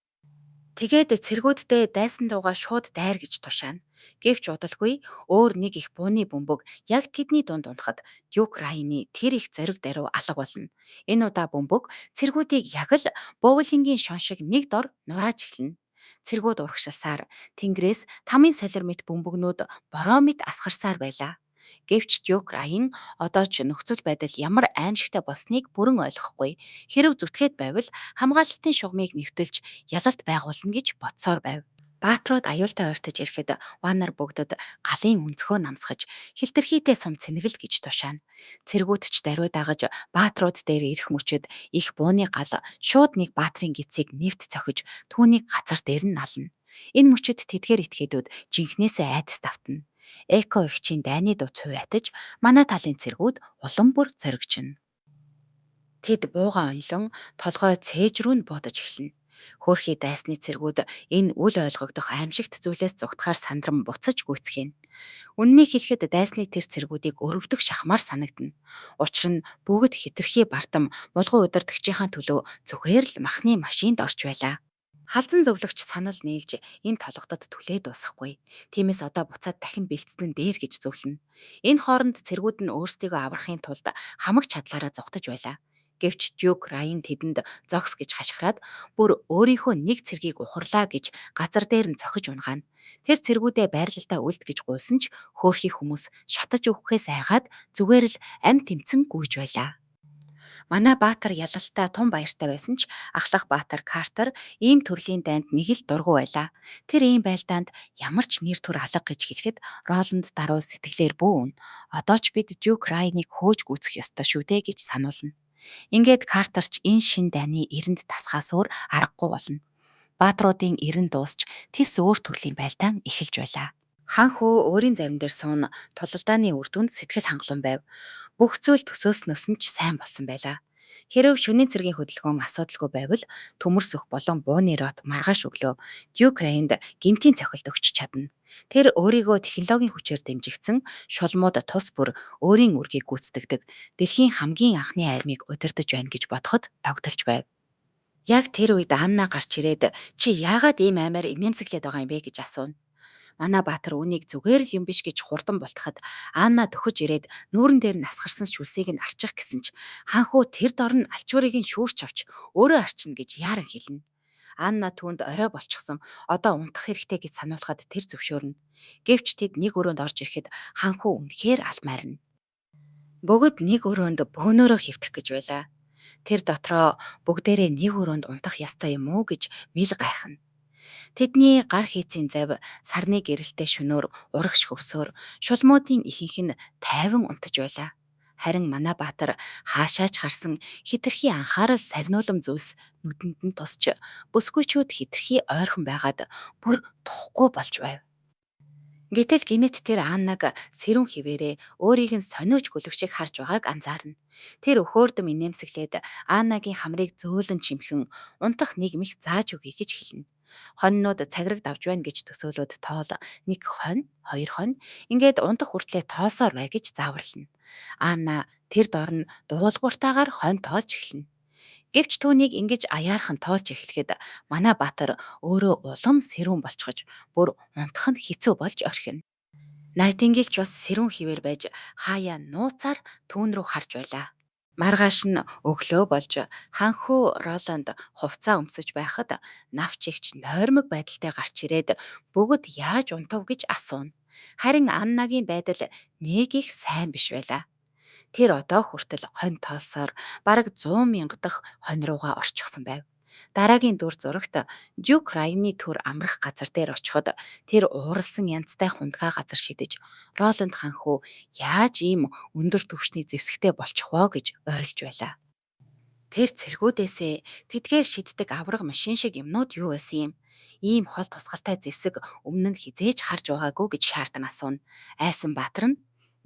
Тэгээд цэргүүддээ дайсан руугаа шууд дайр гэж тушаана. Гэвч удалгүй өөр нэг их бууны бөмбөг яг тэдний дунд унахад Дюк Райаны тэр их зориг даруй алга болно. Энэ удаа бөмбөг цэргүүдийг яг л боулингийн шон шиг нэг дор нурааж эхэлнэ. Цэргүүд урагшилсаар тэнгэрээс тамын солир мэт бөмбөгнүүд бороо мэт асгарсаар байлаа. Гэвч Дюк Райан одоо ч нөхцөл байдал ямар аймшигтай болсныг бүрэн ойлгохгүй. Хэрэв зүтгээд байвал хамгаалалтын шугамыг нэвтэлж ялалт байгуулна гэж бодсоор байв. Баатрууд аюултай ойртож ирэхэд Ваннер бүгдэд галын өнцгөө намсгаж хилтерхийтэй сум цэнэглэл гэж тушаана. Цэргүүд ч даруй дагаж баатрууд дээр ирэх мөчөд их бууны гал шууд нэг баатрын гидсийг нэвт цохиж түүнийг газар дээр нь нална. Энэ мөчөд тэдгээр этгээдүүд жинхнээсээ айдас давтна. Эко эгчийн дайны дуу цуурайтаж манай талын цэргүүд улам бүр зоригжино. Тэд буугаа онилон, толгой цээж рүү нь буудаж эхэлнэ. Хөөрхий дайсны цэргүүд энэ үл ойлгогдох аймшигт зүйлээс зугтахаар сандран буцаж гүйцгээнэ. Үнэнийг хэлэхэд дайсны тэр цэргүүдийг өрөвдөх шахмаар санагдана. Учир нь бүгд хэтэрхий бардам мулгуу удирдагчийнхаа төлөө зүгээр л махны машинд орж байлаа. Халзан зөвлөгч санал нийлж энэ толгодод түлээ дуусахгүй. Тиймээс одоо буцаад дахин бэлдсэн нь дээр гэж зөвлөнө. Энэ хооронд цэргүүд нь өөрсдийгөө аврахын тулд хамаг чадлаараа зугтаж байлаа. Гэвч Дюк Райн тэдэнд зогс гэж хашхираад бүр өөрийнхөө нэг цэргийг ухарлаа гэж газар дээр нь цохиж унагаана. Тэр цэргүүдээ байрлалдаа үлд гэж гуйсан ч хөөрхий хүмүүс шатаж үхэхээс айгаад зүгээр л амь тэмцэн гүйж байлаа. Манай баатар ялалтдаа тун баяртай байсан ч ахлах баатар Картер ийм төрлийн дайнд нэг л дургүй байлаа. Тэр ийм байлдаанд ямар ч нэр төр алга гэж хэлэхэд Роланд даруй сэтгэлээр бүү үн. Одоо ч бид Дюк Райныг хөөж гүйцэх ёстой шүү дээ гэж сануулна. Ингээд Картер ч энэ шинэ дайны эрэнд дасахаас өөр аргагүй болно. Баатруудын эрен дуусч тэс өөр төрлийн байлдаан эхэлж байлаа. Хан хүү өөрийн завин дээр суун тулалдааны үр дүнд сэтгэл хангалуун байв. Бүх зүйл төсөөлснөөс нь ч сайн болсон байлаа. Хэрэв шөнийн цэргийн хөдөлгөөн асуудалгүй байвал төмөр сүх болон бууны рот маргааш өглөө Дюк Райнд гэнэтийн цохилт өгч чадна. Тэр өөрийгөө технологийн хүчээр дэмжигдсэн шулмууд тус бүр өөрийн үүргийг гүйцэтгэдэг дэлхийн хамгийн анхны армийг удирдаж байна гэж бодоход догдолж байв. Яг тэр үед Анна гарч ирээд чи яагаад ийм аймаар инээмсэглээд байгаа юм бэ гэж асууна. Манай баатар үүнийг зүгээр л юм биш гэж хурдан бултахад Анна дөхөж ирээд нүүрэн дээр нь асгарсан шүлсийг нь арчих гэсэн ч хаан хүү тэр дор нь алчуурыг нь шүүрч авч өөрөө арчна гэж яаран хэлнэ. Анна түүнд орой болчихсон одоо унтах хэрэгтэй гэж сануулахад тэр зөвшөөрнө. Гэвч тэд нэг өрөөнд орж ирэхэд хаан хүү үнэхээр алмайрна. Бүгд нэг өрөөнд бөөнөөрөө хэвтэх гэж байлаа. Тэр дотроо бүгдээрээ нэг өрөөнд унтах ёстой юм уу гэж мэл гайхна. Тэдний гар хийцийн зав сарны гэрэлтэй шөнөөр урагш хөвсөөр шулмуудын ихэнх нь тайван унтаж байлаа. Харин манай баатар хаашаа ч харсан хэтэрхий анхаарал сарниулам зүйлс нүдэнд нь тусч бүсгүйчүүд хэтэрхий ойрхон байгаад бүр тухгүй болж байв. Гэтэл гэнэт тэр Аннаг сэрүүн хэвээрээ өөрийг нь сониуч гөлөг шиг харж байгааг анзаарна. Тэр өхөөрдөм инээмсэглээд Аннагийн хамрыг зөөлөн чимхэн унтах нэг мэх зааж өгье гэж хэлнэ. Хонинууд цагираг давж байна гэж төсөөлөөд тоол нэг хонь, хоёр хонь ингээд унтах хүртлээ тоолсоор бай гэж зааварлана. Анна тэр дор нь дуулууртайгаар хонь тоолж эхэлнэ. Гэвч түүнийг ингэж аяархан тоолж эхлэхэд манай Баатар өөрөө улам сэрүүн болчихож бүр унтах нь хэцүү болж орхино. Найтингел ч бас сэрүүн хэвээр байж хаяа нууцаар түүн рүү харж байлаа. Маргааш нь өглөө болж хаан хүү Роланд хувцаа өмсөж байхад навч эгч нойрмог байдалтай гарч ирээд бүгд яаж унтав гэж асууна. Харин Аннагийн байдал нэг их сайн биш байлаа. Тэр одоо хүртэл хонь тоолсоор бараг 100 мянга дахь хонь руугаа орчихсон байв. Дараагийн дүр зурагт Дюк Райны төр амрах газар дээр очиход тэр ууралсан янзтай хундгаа газар шидэж Роланд хаан хүү яаж ийм өндөр түвшний зэвсэгтэй болчих воо гэж ойрлож байлаа. Тэр цэргүүдээсээ тэдгээр шиддэг аварга машин шиг юмнууд юу байсан юм? Ийм хол тусгалтай зэвсэг өмнө нь хэзээ ч харж байгаагүй гэж шаардан асууна. Айсан баатар нь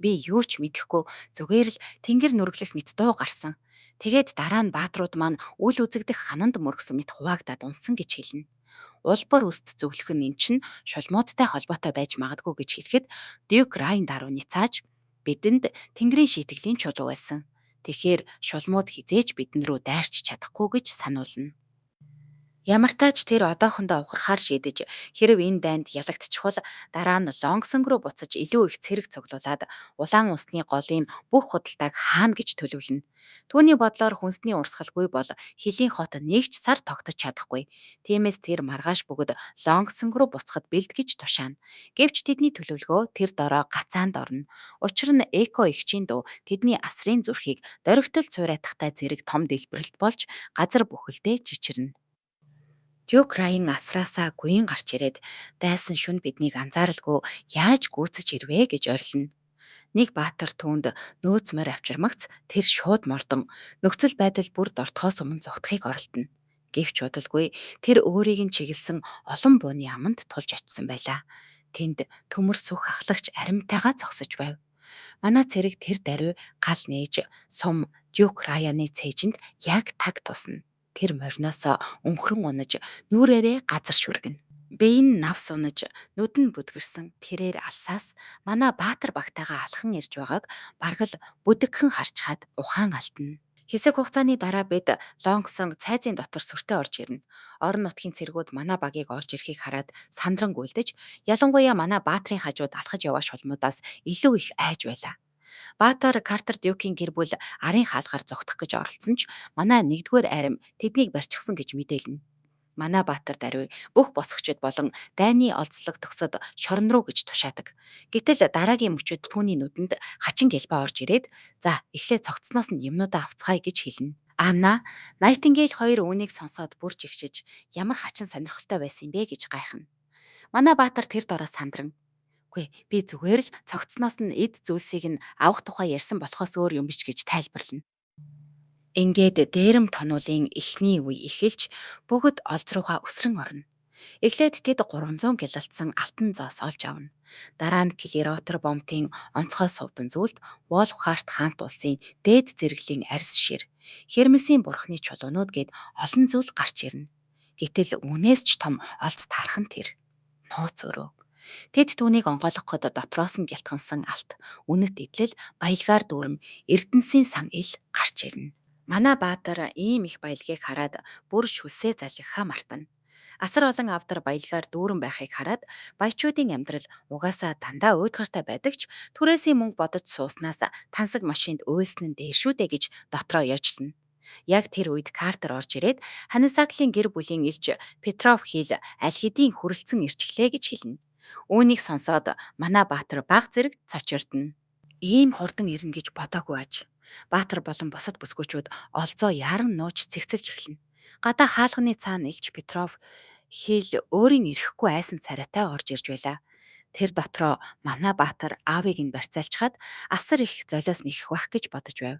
би юу ч мэдэхгүй зүгээр л тэнгэр нүргэлэх мэт дуу гарсан. Тэгээд дараа нь баатрууд маань үл үзэгдэх хананд мөргөсөн мэт хуваагдаад унсан гэж хэлнэ. Улбар үст зөвлөх нь эн чинь шулмуудтай холбоотой байж магадгүй гэж хэлэхэд Дюк Райн дарууны цааж бидэнд тэнгэрийн шийтгэлийн чулуу байсан. Тэгэхээр шулмууд хэзээ ч бидэн рүү дайрч чадахгүй гэж сануулна. Ямартай ч тэр одоохондоо ухрахаар шийдэж, хэрэв энэ дайнд ялагдчихвал дараа нь Лонгсонг руу буцаж илүү их цэрэг цуглуулаад улаан усны голын бүх худалдааг хаана гэж төлөвлөнө. Түүний бодлоор хүнсний урсгалгүй бол хилийн хот нэг ч сар тогтож чадахгүй. Тиймээс тэр маргааш бөгөөд Лонгсонг руу буцахад бэлд гэж тушаана. Гэвч тэдний төлөвлөгөө тэр дороо гацаанд орно. Учир нь Эко эгчийн дуу тэдний асрын зүрхийг доргитол цуурайтахтай зэрэг том дэлбэрэлт болж газар бүхэлдээ чичирнэ. Дюк Райн асраасаа гүйн гарч ирээд дайсан шөнө биднийг анзааралгүй яаж гүйцэж ирвэ гэж орилно. Нэг баатар түүнд нөөц морь авчирмагц тэр шууд мордон нөхцөл байдал бүр дордохоос өмнө зугтахыг оролдоно. Гэвч удалгүй тэр өөрийг нь чиглэсэн олон бууны аманд тулж очсон байлаа. Тэнд төмөр сүх ахлагч аримтайгаа зогсож байв. Манай цэрэг тэр даруй гал нээж сум Дюк Раяны цээжинд яг таг тусна. Тэр мориноосоо өнхрөн унаж, нүүрээрээ газар шүргэнэ. Бие нь навс унаж, нүд нь бүдгэрсэн тэрээр алсаас манай Баатар багтайгаа алхан ирж байгааг бараг л бүдэгхэн харчхаад ухаан алдана. Хэсэг хугацааны дараа бид Лонгсонг цайзын дотор сүртэй орж ирнэ. Орон нутгийн цэргүүд манай багийг орж ирэхийг хараад сандран гүйлдэж, ялангуяа манай Баатрын хажууд алхаж яваа шулмуудаас илүү их айж байлаа. Баатар Картер Дюкийн гэр бүл арын хаалгаар зугтах гэж оролдсон ч манай нэгдүгээр арми тэднийг барьчихсан гэж мэдээлнэ. Манай Баатар даруй бүх босгочид болон дайны олзлогдохсод шорон руу гэж тушаадаг. Гэтэл дараагийн мөчид түүний нүдэнд хачин гялбаа орж ирээд за эхлээд цогцсноос нь юмнуудаа авцгаая гэж хэлнэ. Анна, Найтингейл хоёр үүнийг сонсоод бүр жигшиж, ямар хачин сонирхолтой байсан юм бэ гэж гайхна. Манай Баатар тэр дороо сандран Үгүй би зүгээр л цогцсноос нь эд зүйлсийг нь авах тухай ярьсан болохоос өөр юм биш гэж тайлбарлана. Ингээд дээрэм тонуулын эхний үе эхэлж, бүгд олз руугаа өсрөн орно. Эхлээд тэд 300 гялалтсан алтан зоос олж авна. Дараа нь Клиротер бомтын онцгой сувдан зүйлт Волфхарт хаант улсын дээд зэрэглэлийн арьс шир, Хермесийн бурхны чулуунууд гээд олон зүйл гарч ирнэ. Гэтэл үүнээс ч том олз таарах нь тэр. Нууц өрөө. Тэд түүнийг онгойлгоход дотроос нь гялтгансан алт, үнэт эдлэл, баялгаар дүүрэн эрдэнэсийн сан ил гарч ирнэ. Манай Баатар ийм их баялгийг хараад бүр шүлсээ залгихаа мартана. Асар олон авдар баялгаар дүүрэн байхыг хараад баячуудын амьдрал угаасаа дандаа уйтгартай байдаг ч түрээсийн мөнгө бодож сууснаас тансаг машинд уйлсан нь дээр шүү дээ гэж дотроо ёжлоно. Яг тэр үед Картер орж ирээд Ханисаклийн гэр бүлийн элч Петров Хилл аль хэдийн хүрэлцэн ирчихлээ гэж хэлнэ. Үүнийг сонсоод манай Баатар бага зэрэг цочирдоно. Ийм хурдан ирнэ гэж бодоогүй аж. Баатар болон бусад бүсгүйчүүд олзоо яаран нууж цэгцэлж эхэлнэ. Гадаа хаалганы цаана элч Петров Хилл өөрийн эрэхгү айсан царайтай орж ирж байлаа. Тэр дотроо манай Баатар аавыг нь барьцаалчихаад асар их золиос нэхэх байх гэж бодож байв.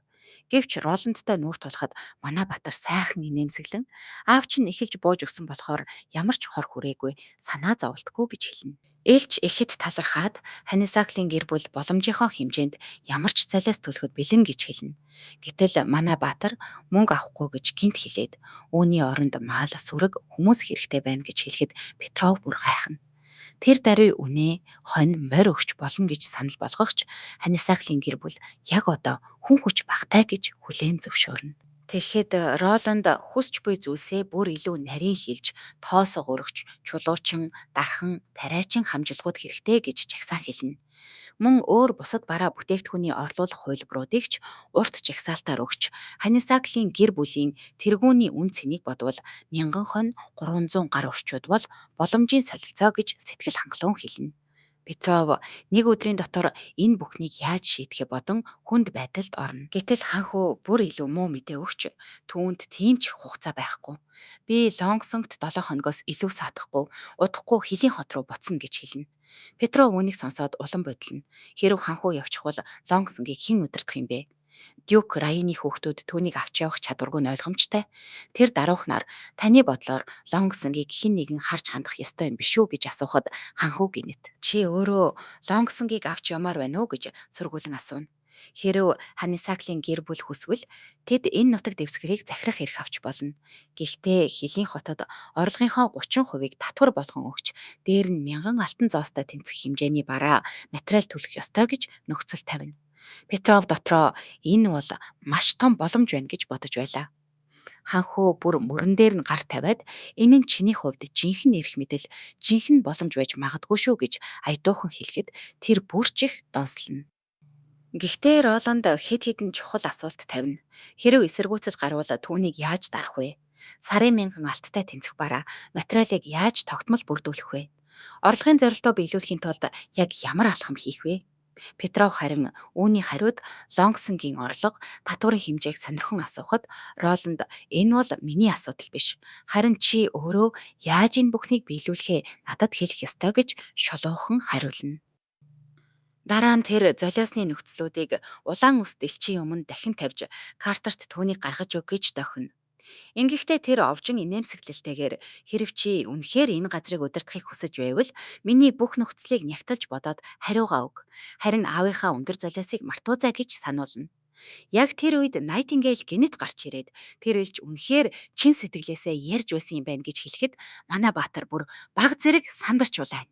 Гэвч Роландтай нүүр тулахад манай Баатар сайхан инээмсэглэн аав чинь эхэлж бууж өгсөн болохоор ямар ч хор хүрээгүй, санаа зоволтгүй гэж хэлнэ. Элч ихэд талархаад Ханисаклийн гэр бүл боломжийнхоо хэмжээнд ямар ч золиос төлөхөд бэлэн гэж хэлнэ. Гэтэл манай Баатар мөнгө авахгүй гэж гэнэт хэлээд, үүний оронд мал, сүрэг, хүмүүс хэрэгтэй байна гэж хэлэхэд Петров бүр гайхна. Тэр даруй үнээ, хонь, морь өгч болно гэж санал болгох ч Ханисаклийн гэр бүл яг одоо хүн хүч багатай гэж хүлээн зөвшөөрнө. Тэгэхэд Роланд хүсч буй зүйлсээ бүр илүү нарийн хэлж, тоосго өргөч, чулуучин, дархан, тариачин хамжилгууд хэрэгтэй гэж жагсаан хэлнэ. Мөн өөр бусад бараа бүтээгдэхүүний орлуулах хувилбаруудыг ч урт жагсаалтаар өгч, Ханисаклийн гэр бүлийн тэргүүний үнэ цэнийг бодвол мянган хонь, 300 гар орчууд бол боломжийн солилцоо гэж сэтгэл хангалуун хэлнэ. Петров нэг өдрийн дотор энэ бүхнийг яаж шийдэхээ бодон хүнд байдалд орно. Гэтэл ханхүү бүр илүү муу мэдээ өгч, түүнд тийм ч их хугацаа байхгүй. Би Лонгсонгт долоо хоногоос илүү саатахгүй, удахгүй Хилийн хот руу буцна гэж хэлнэ. Петров үүнийг сонсоод улам будилна. Хэрэв ханхүү явчихвал Лонгсонгийг хэн удирдах юм бэ? Дюк Райны хүүхдүүд түүнийг авч явах чадваргүй нь ойлгомжтой. Тэр даруухнаар таны бодлоор Лонгсонгийг хэн нэгэн харж хандах ёстой юм биш үү гэж асуухад ханхүү гэнэт. Чи өөрөө Лонгсонгийг авч явмаар байна уу гэж сургуулан асууна. Хэрэв Ханисаклийн гэр бүл хүсвэл тэд энэ нутаг дэвсгэрийг захирах эрх авч болно. Гэхдээ Хилийн хотод орлогынхоо 30%-ийг татвар болгон өгч, дээр нь мянган алтан зоостой тэнцэх хэмжээний бараа материал төлөх ёстой гэж нөхцөл тавина. Петров дотроо энэ бол маш том боломж байна гэж бодож байлаа. Ханхүү бүр мөрөн дээр нь гар тавиад энэ нь чиний хувьд жинхэнэ эрх мэдэл, жинхэнэ боломж байж магадгүй шүү гэж аядуухан хэлэхэд тэр бүр ч их донслоно. Гэхдээ Роланд хэд хэдэн чухал асуулт тавина. Хэрэв эсэргүүцэл гарвал түүнийг яаж дарах вэ? Сарын мянган алттай тэнцэх бараа материалыг яаж тогтмол бүрдүүлэх вэ? Орлогын зорилтоо биелүүлэхийн тулд яг ямар алхам хийх вэ? Петров харин үүний хариуд Лонгсонгийн орлого, татварын хэмжээг сонирхон асуухад Роланд энэ бол миний асуудал биш. Харин чи өөрөө яаж энэ бүхнийг биелүүлэхээ надад хэлэх ёстой гэж шулуухан хариулна. Дараа нь тэр золиосны нөхцлүүдийг улаан үст элчийн өмнө дахин тавьж, Картерт түүнийг гаргаж өг гэж дохино. Ингэхдээ тэр овжин инээмсэглэлтэйгээр хэрэв чи үнэхээр энэ газрыг удирдахыг хүсэж байвал миний бүх нөхцөлийг нягталж бодоод хариугаа өг. Харин аавынхаа өндөр золиосыг мартуузай гэж сануулна. Яг тэр үед Найтингейл гэнэт гарч ирээд тэр элч үнэхээр чин сэтгэлээсээ ярьж байсан юм байна гэж хэлэхэд манай Баатар бүр баг зэрэг сандарч улайна.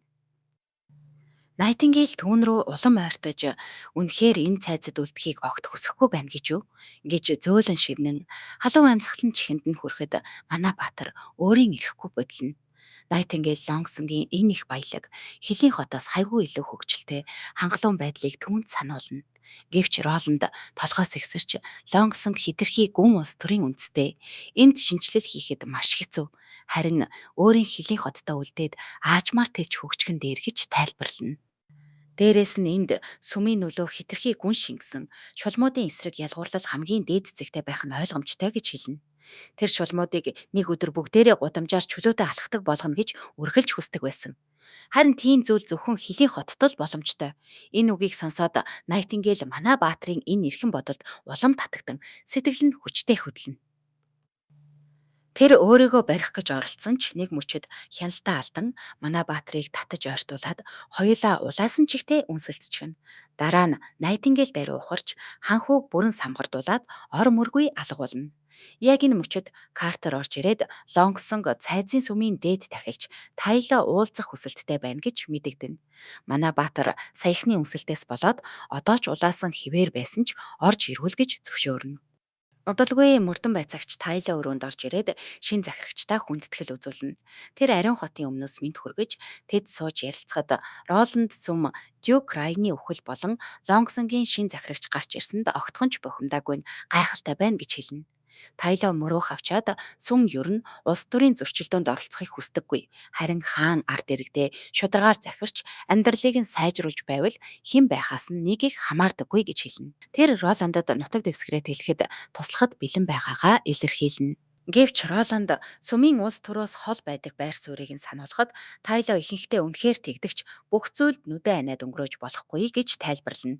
Найтингейл түүн рүү улам ойртож үнэхээр энэ цайзад үлдэхийг огт хүсэхгүй байна гэж үү гэж зөөлөн шивнэн халуун амьсгал нь чихэнд нь хүрэхэд манай Баатар өөрийн эрхгүй будилна. Найтингейл Лонгсонгийн энэ их баялаг Хилийн хотоос хавьгүй илүү хөгжилтэй хангалуун байдлыг түүнд сануулна. Гэвч Роланд толгой сэгсэрч Лонгсонг хэтэрхий гүн улс төрийн үндэстэй. Энд шинэчлэл хийхэд маш хэцүү. Харин өөрийн Хилийн хоттой үлдээд аажмаар тэлж хөгжих нь дээр гэж тайлбарлана. Дээрээс нь энд сүмийн нөлөө хэтэрхий гүн шингэсэн, шулмуудын эсрэг ялгуурлал хамгийн дээд зэгтээ байх нь ойлгомжтой гэж хэлнэ. Тэр шулмуудыг нэг өдөр бүгдээрээ гудамжаар чөлөөтэй алхдаг болгоно гэж үргэлж хүсдэг байсан. Харин тийм зүйл зөвхөн Хилийн хотод л боломжтой. Энэ үгийг сонсоод Найтингейл манай баатрын энэ эрхэм бодолд улам татагдан сэтгэл нь хүчтэй хөдлөнө. Тэр өөрийгөө барих гэж оролдсон ч нэг мөчид хяналтаа алдан манай баатрыг татаж ойртуулаад хоёулаа улаасан чигтээ үнсэлцчихнэ. Дараа нь Найтингейл даруй ухарч ханхүүг бүрэн самгардуулаад ор мөргүй алга болно. Яг энэ мөчид Картер орж ирээд Лонгсонг цайзын сүмийн дээд тахилч Тайло уулзах хүсэлттэй байна гэж мэдэгдэнэ. Манай баатар саяхны үнсэлтээс болоод одоо ч улаасан хэвээр байсан ч орж ирүүл гэж зөвшөөрнө. Удалгүй мөрдөн байцаагч Тайло өрөөнд орж ирээд шинэ захирагчдаа хүндэтгэл үзүүлнэ. Тэр Ариун хотын өмнөөс мэнд хүргэж, тэд сууж ярилцахад Роланд сүм Дюк Райны үхэл болон Лонгсонгийн шинэ захирагч гарч ирсэнд огтхон ч бухимдаагүй нь гайхалтай байна гэж хэлнэ. Тайло мөрөөх авчаад сүм ер нь улс төрийн зөрчилдөөнд оролцохыг хүсдэггүй. Харин хаан ард иргэдээ шударгаар захирч, амьдралыг нь сайжруулж байвал хэн байхаас нь нэг их хамаардаггүй гэж хэлнэ. Тэр Роландад нутаг дэвсгэрээ тэлэхэд туслахад бэлэн байгаагаа илэрхийлнэ. Гэвч Роланд сүмийн улс төрөөс хол байдаг байр суурийг нь сануулхад Тайло ихэнхдээ үнэхээр тэгдэг ч бүх зүйлд нүдээ аниад өнгөрөөж болохгүй гэж тайлбарлана.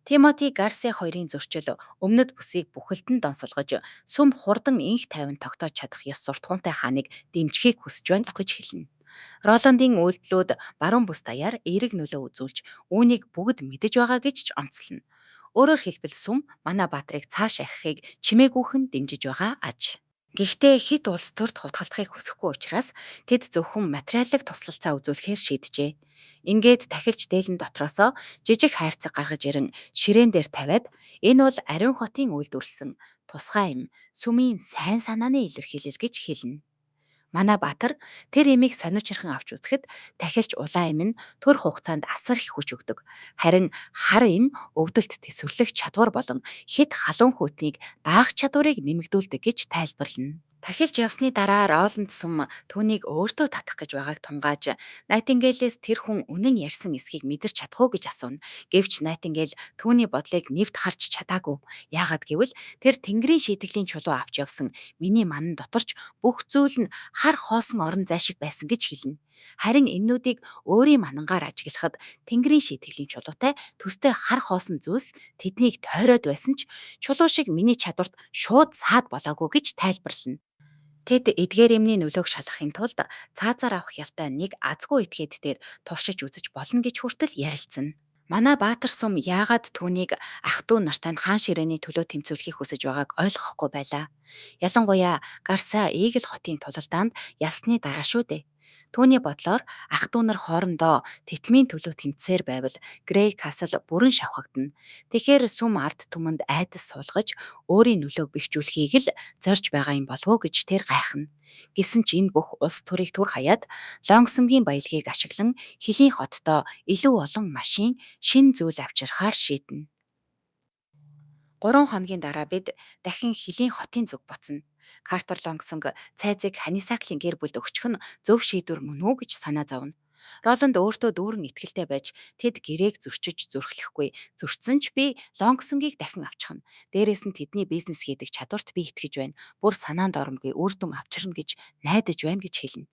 Тимоти Гарсе хоёрын зөрчил өмнөд бүсийг бүхэлд нь донсолгож, сүм хурдан энх тайван тогтоож чадах ёс суртахуунтай хааныг дэмжихийг хүсэж байна гэж хэлнэ. Роландын үйлдэлүүд баруун бүс даяар эерэг нөлөө үзүүлж, үүнийг бүгд мэдэж байгаа гэж ч онцлоно. Өөрөөр хэлбэл сүм манай баатрыг цааш ахихыг чимээгүйхэн дэмжиж байгаа аж. Гэхдээ хэт улс төрд хутгалтахыг хүсэхгүй учраас тэд зөвхөн материаллык туслалцаа үзүүлэхээр шийджээ. Ингээд тахилч дээлэн дотроосоо жижиг хайрцаг гаргаж ирэн ширээн дээр тавиад энэ бол Ариун хотын үйлдвэрлэсэн тусгай эм, сүмийн сайн санааны илэрхийлэл гэж хэлнэ. Манай Баатар тэр эмийг сониучирхан авч үзэхэд тахилч улаан эм нь түр хугацаанд асар их хүч өгдөг. Харин хар эм өвдөлт тэсвэрлэх чадвар болон хэт халуун хүйтнийг даах чадварыг нэмэгдүүлдэг гэж тайлбарлана. Тахилч явсны дараа Роланд сүм түүнийг өөртөө татах гэж байгааг тунгааж, Найтингейлээс тэр хүн үнэн ярьсан эсэхийг мэдэрч чадах уу гэж асууна. Гэвч Найтингейл түүний бодлыг нэвт харж чадаагүй. Яагаад гэвэл тэр тэнгэрийн шийтгэлийн чулуу авч явсан миний манан дотор ч бүх зүйл нь хар хоосон орон зай шиг байсан гэж хэлнэ. Харин эннүүдийг өөрийн манангаар ажиглахад тэнгэрийн шийтгэлийн чулуутай төстэй хар хоосон зүйлс тэднийг тойроод байсан ч чулуу шиг миний чадварт шууд саад болоогүй гэж тайлбарлана. Тэд эдгээр эмний нөлөөг шалгахын тулд цаазаар авах ялтай нэг азгүй этгээд дээр туршиж үзэж болно гэж хүртэл ярилцана. Манай Баатар сүм яагаад түүнийг ах дүү нартай нь хаан ширээний төлөө тэмцүүлэхийг хүсэж байгааг ойлгохгүй байлаа. Ялангуяа Гарса Ийгл хотын тулалдаанд ялсны дараа шүү дээ. Түүний бодлоор ах дүү нар хоорондоо тэтмийн төлөө тэмцсээр байвал Грей Касл бүрэн шавхагдана. Тэгэхээр сүм ард түмэнд айдас суулгаж өөрийн нөлөөг бэхжүүлэхийг л зорж байгаа юм болов уу гэж тэр гайхна. Гэсэн ч энэ бүх улс төрийг түр хаяад Лонгсонгийн баялагийг ашиглан Хилийн хотдоо илүү олон машин, шинэ зүйл авчрахаар шийднэ. 3 хоногийн дараа бид дахин Хилийн хотын зүг буцна. Картер Лонгсонг цайзыг Ханисаклийн гэр бүлд өгчих нь зөв шийдвэр мөн үү гэж санаа зовно. Роланд өөртөө дүүрэн итгэлтэй байж тэд гэрээг зөрчиж зүрхлэхгүй. Зөрчсөн ч би Лонгсонгийг дахин авчихна. Дээрээс нь тэдний бизнес хийдэг чадварт би итгэж байна. Бүр санаанд оромгүй үр дүн авчирна гэж найдаж байна гэж хэлнэ.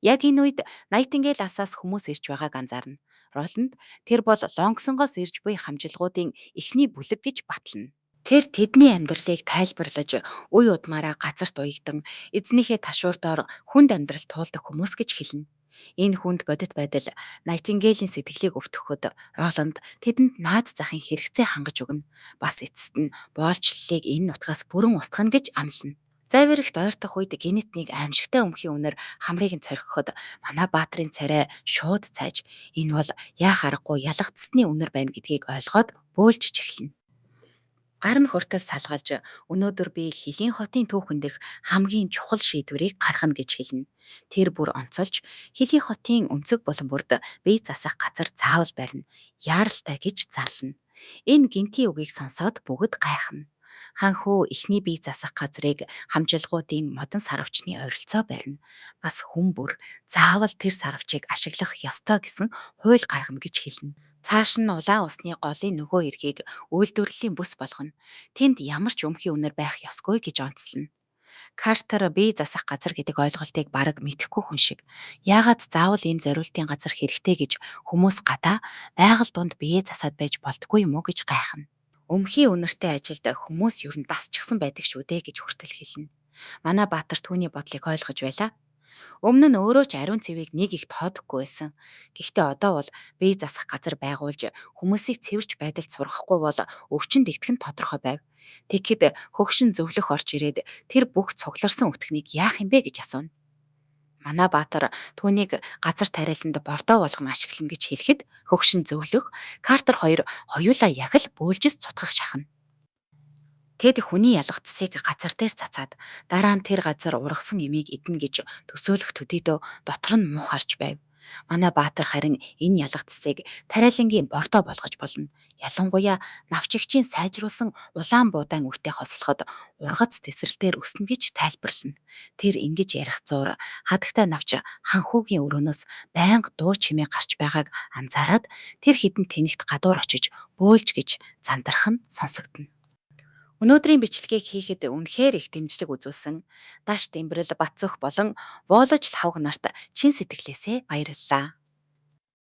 Яг энэ үед Найтингейл асаас хүмүүс ирж байгааг анзаарна. Роланд тэр бол Лонгсонгоос ирж буй хамжилгуудын эхний бүлэг гэж батлана. Тэр тэдний амьдралыг тайлбарлаж, үе удмаараа газарт уягдан, эзнийхээ ташуур доор хүнд амьдрал туулдаг хүмүүс гэж хэлнэ. Энэ хүнд бодит байдал Найтингэйлийн сэтгэлийг өвтгөхөд, Роланд тэдэнд наад захын хэрэгцээ хангаж өгнө. Бас эцэст нь боолчлолыг энэ нутгаас бүрэн устгана гэж амлана. Завирагт ойртох үед гэнэт нэг аймшигтай өмхий үнэр хамрыг нь цорхиход манай баатрын царай шууд цайж, энэ бол яах аргагүй ялагдсаны үнэр байна гэдгийг ойлгоод бөөлжиж эхэлнэ. Гар нь хүртэл салгалж, өнөөдөр би Хилийн хотын түүхэн дэх хамгийн чухал шийдвэрийг гаргана гэж хэлнэ. Тэр бүр онцолж, Хилийн хотын өнцөг булан бүрд бие засах газар заавал барина. Яаралтай гэж зарлана. Энэ гэнтийн үгийг сонсоод бүгд гайхна. Хаан хүү эхний бие засах газрыг хамжилгуудын модон сарвчны ойролцоо барина. Бас хүн бүр заавал тэр сарвчийг ашиглах ёстой гэсэн хууль гаргана гэж хэлнэ. Цааш нь улаан усны голын нөгөө эргийг үйлдвэрлэлийн бүс болгоно. Тэнд ямар ч өмхий үнэр байх ёсгүй гэж онцлоно. Картер бие засах газар гэдэг ойлголтыг бараг мэдэхгүй хүн шиг. Яагаад заавал ийм зориултын газар хэрэгтэй гэж хүмүүс гадаа байгаль дунд биеэ засаад байж болдоггүй юм уу гэж гайхна. Өмхий үнэртэй ажилд хүмүүс ер нь дасчихсан байдаг шүү дээ гэж хүртэл хэлнэ. Манай Баатар түүний бодлыг ойлгож байлаа. Өмнө нь өөрөө ч ариун цэвийг нэг их тоодоггүй байсан. Гэхдээ одоо бол бие засах газар байгуулж хүмүүсийг цэвэрч байдалд сургахгүй бол өвчин дэгдэх нь тодорхой байв. Тэгэхэд хөгшин зөвлөх орж ирээд тэр бүх цугларсан өтгөнийг яах юм бэ гэж асууна. Манай Баатар түүнийг газар тариаланд бордоо болгон ашиглана гэж хэлэхэд хөгшин зөвлөх Картер хоёр хоёулаа яг л бөөлжис цутгах шахна. Тэд хүний ялгацсыг газар дээр цацаад дараа нь тэр газар ургасан имийг иднэ гэж төсөөлөх төдийдөө дотор нь муухарч байв. Манай Баатар харин энэ ялгацсыг тариалангийн бордоо болгож болно. Ялангуяа навчигчийн сайжруулсан улаан буудаан үртэй хосолоход ургац тесрэлтээр өснө гэж тайлбарлана. Тэр ингэж ярих зуур хадагтай навч ханхүүгийн өрөөнөөс байнга дуу чимээ гарч байгааг анзаараад тэр хэдэн тэнэгт гадуур очиж бөөлж гэж зандрах нь сонсогдоно. Өнөөдрийн бичлэгийг хийхэд үнэхээр их дэмжлэг үзүүлсэн Даш Дэмбэрэл, Батцөх болон Воложл хавг нарт чин сэтгэлээсээ баярлалаа.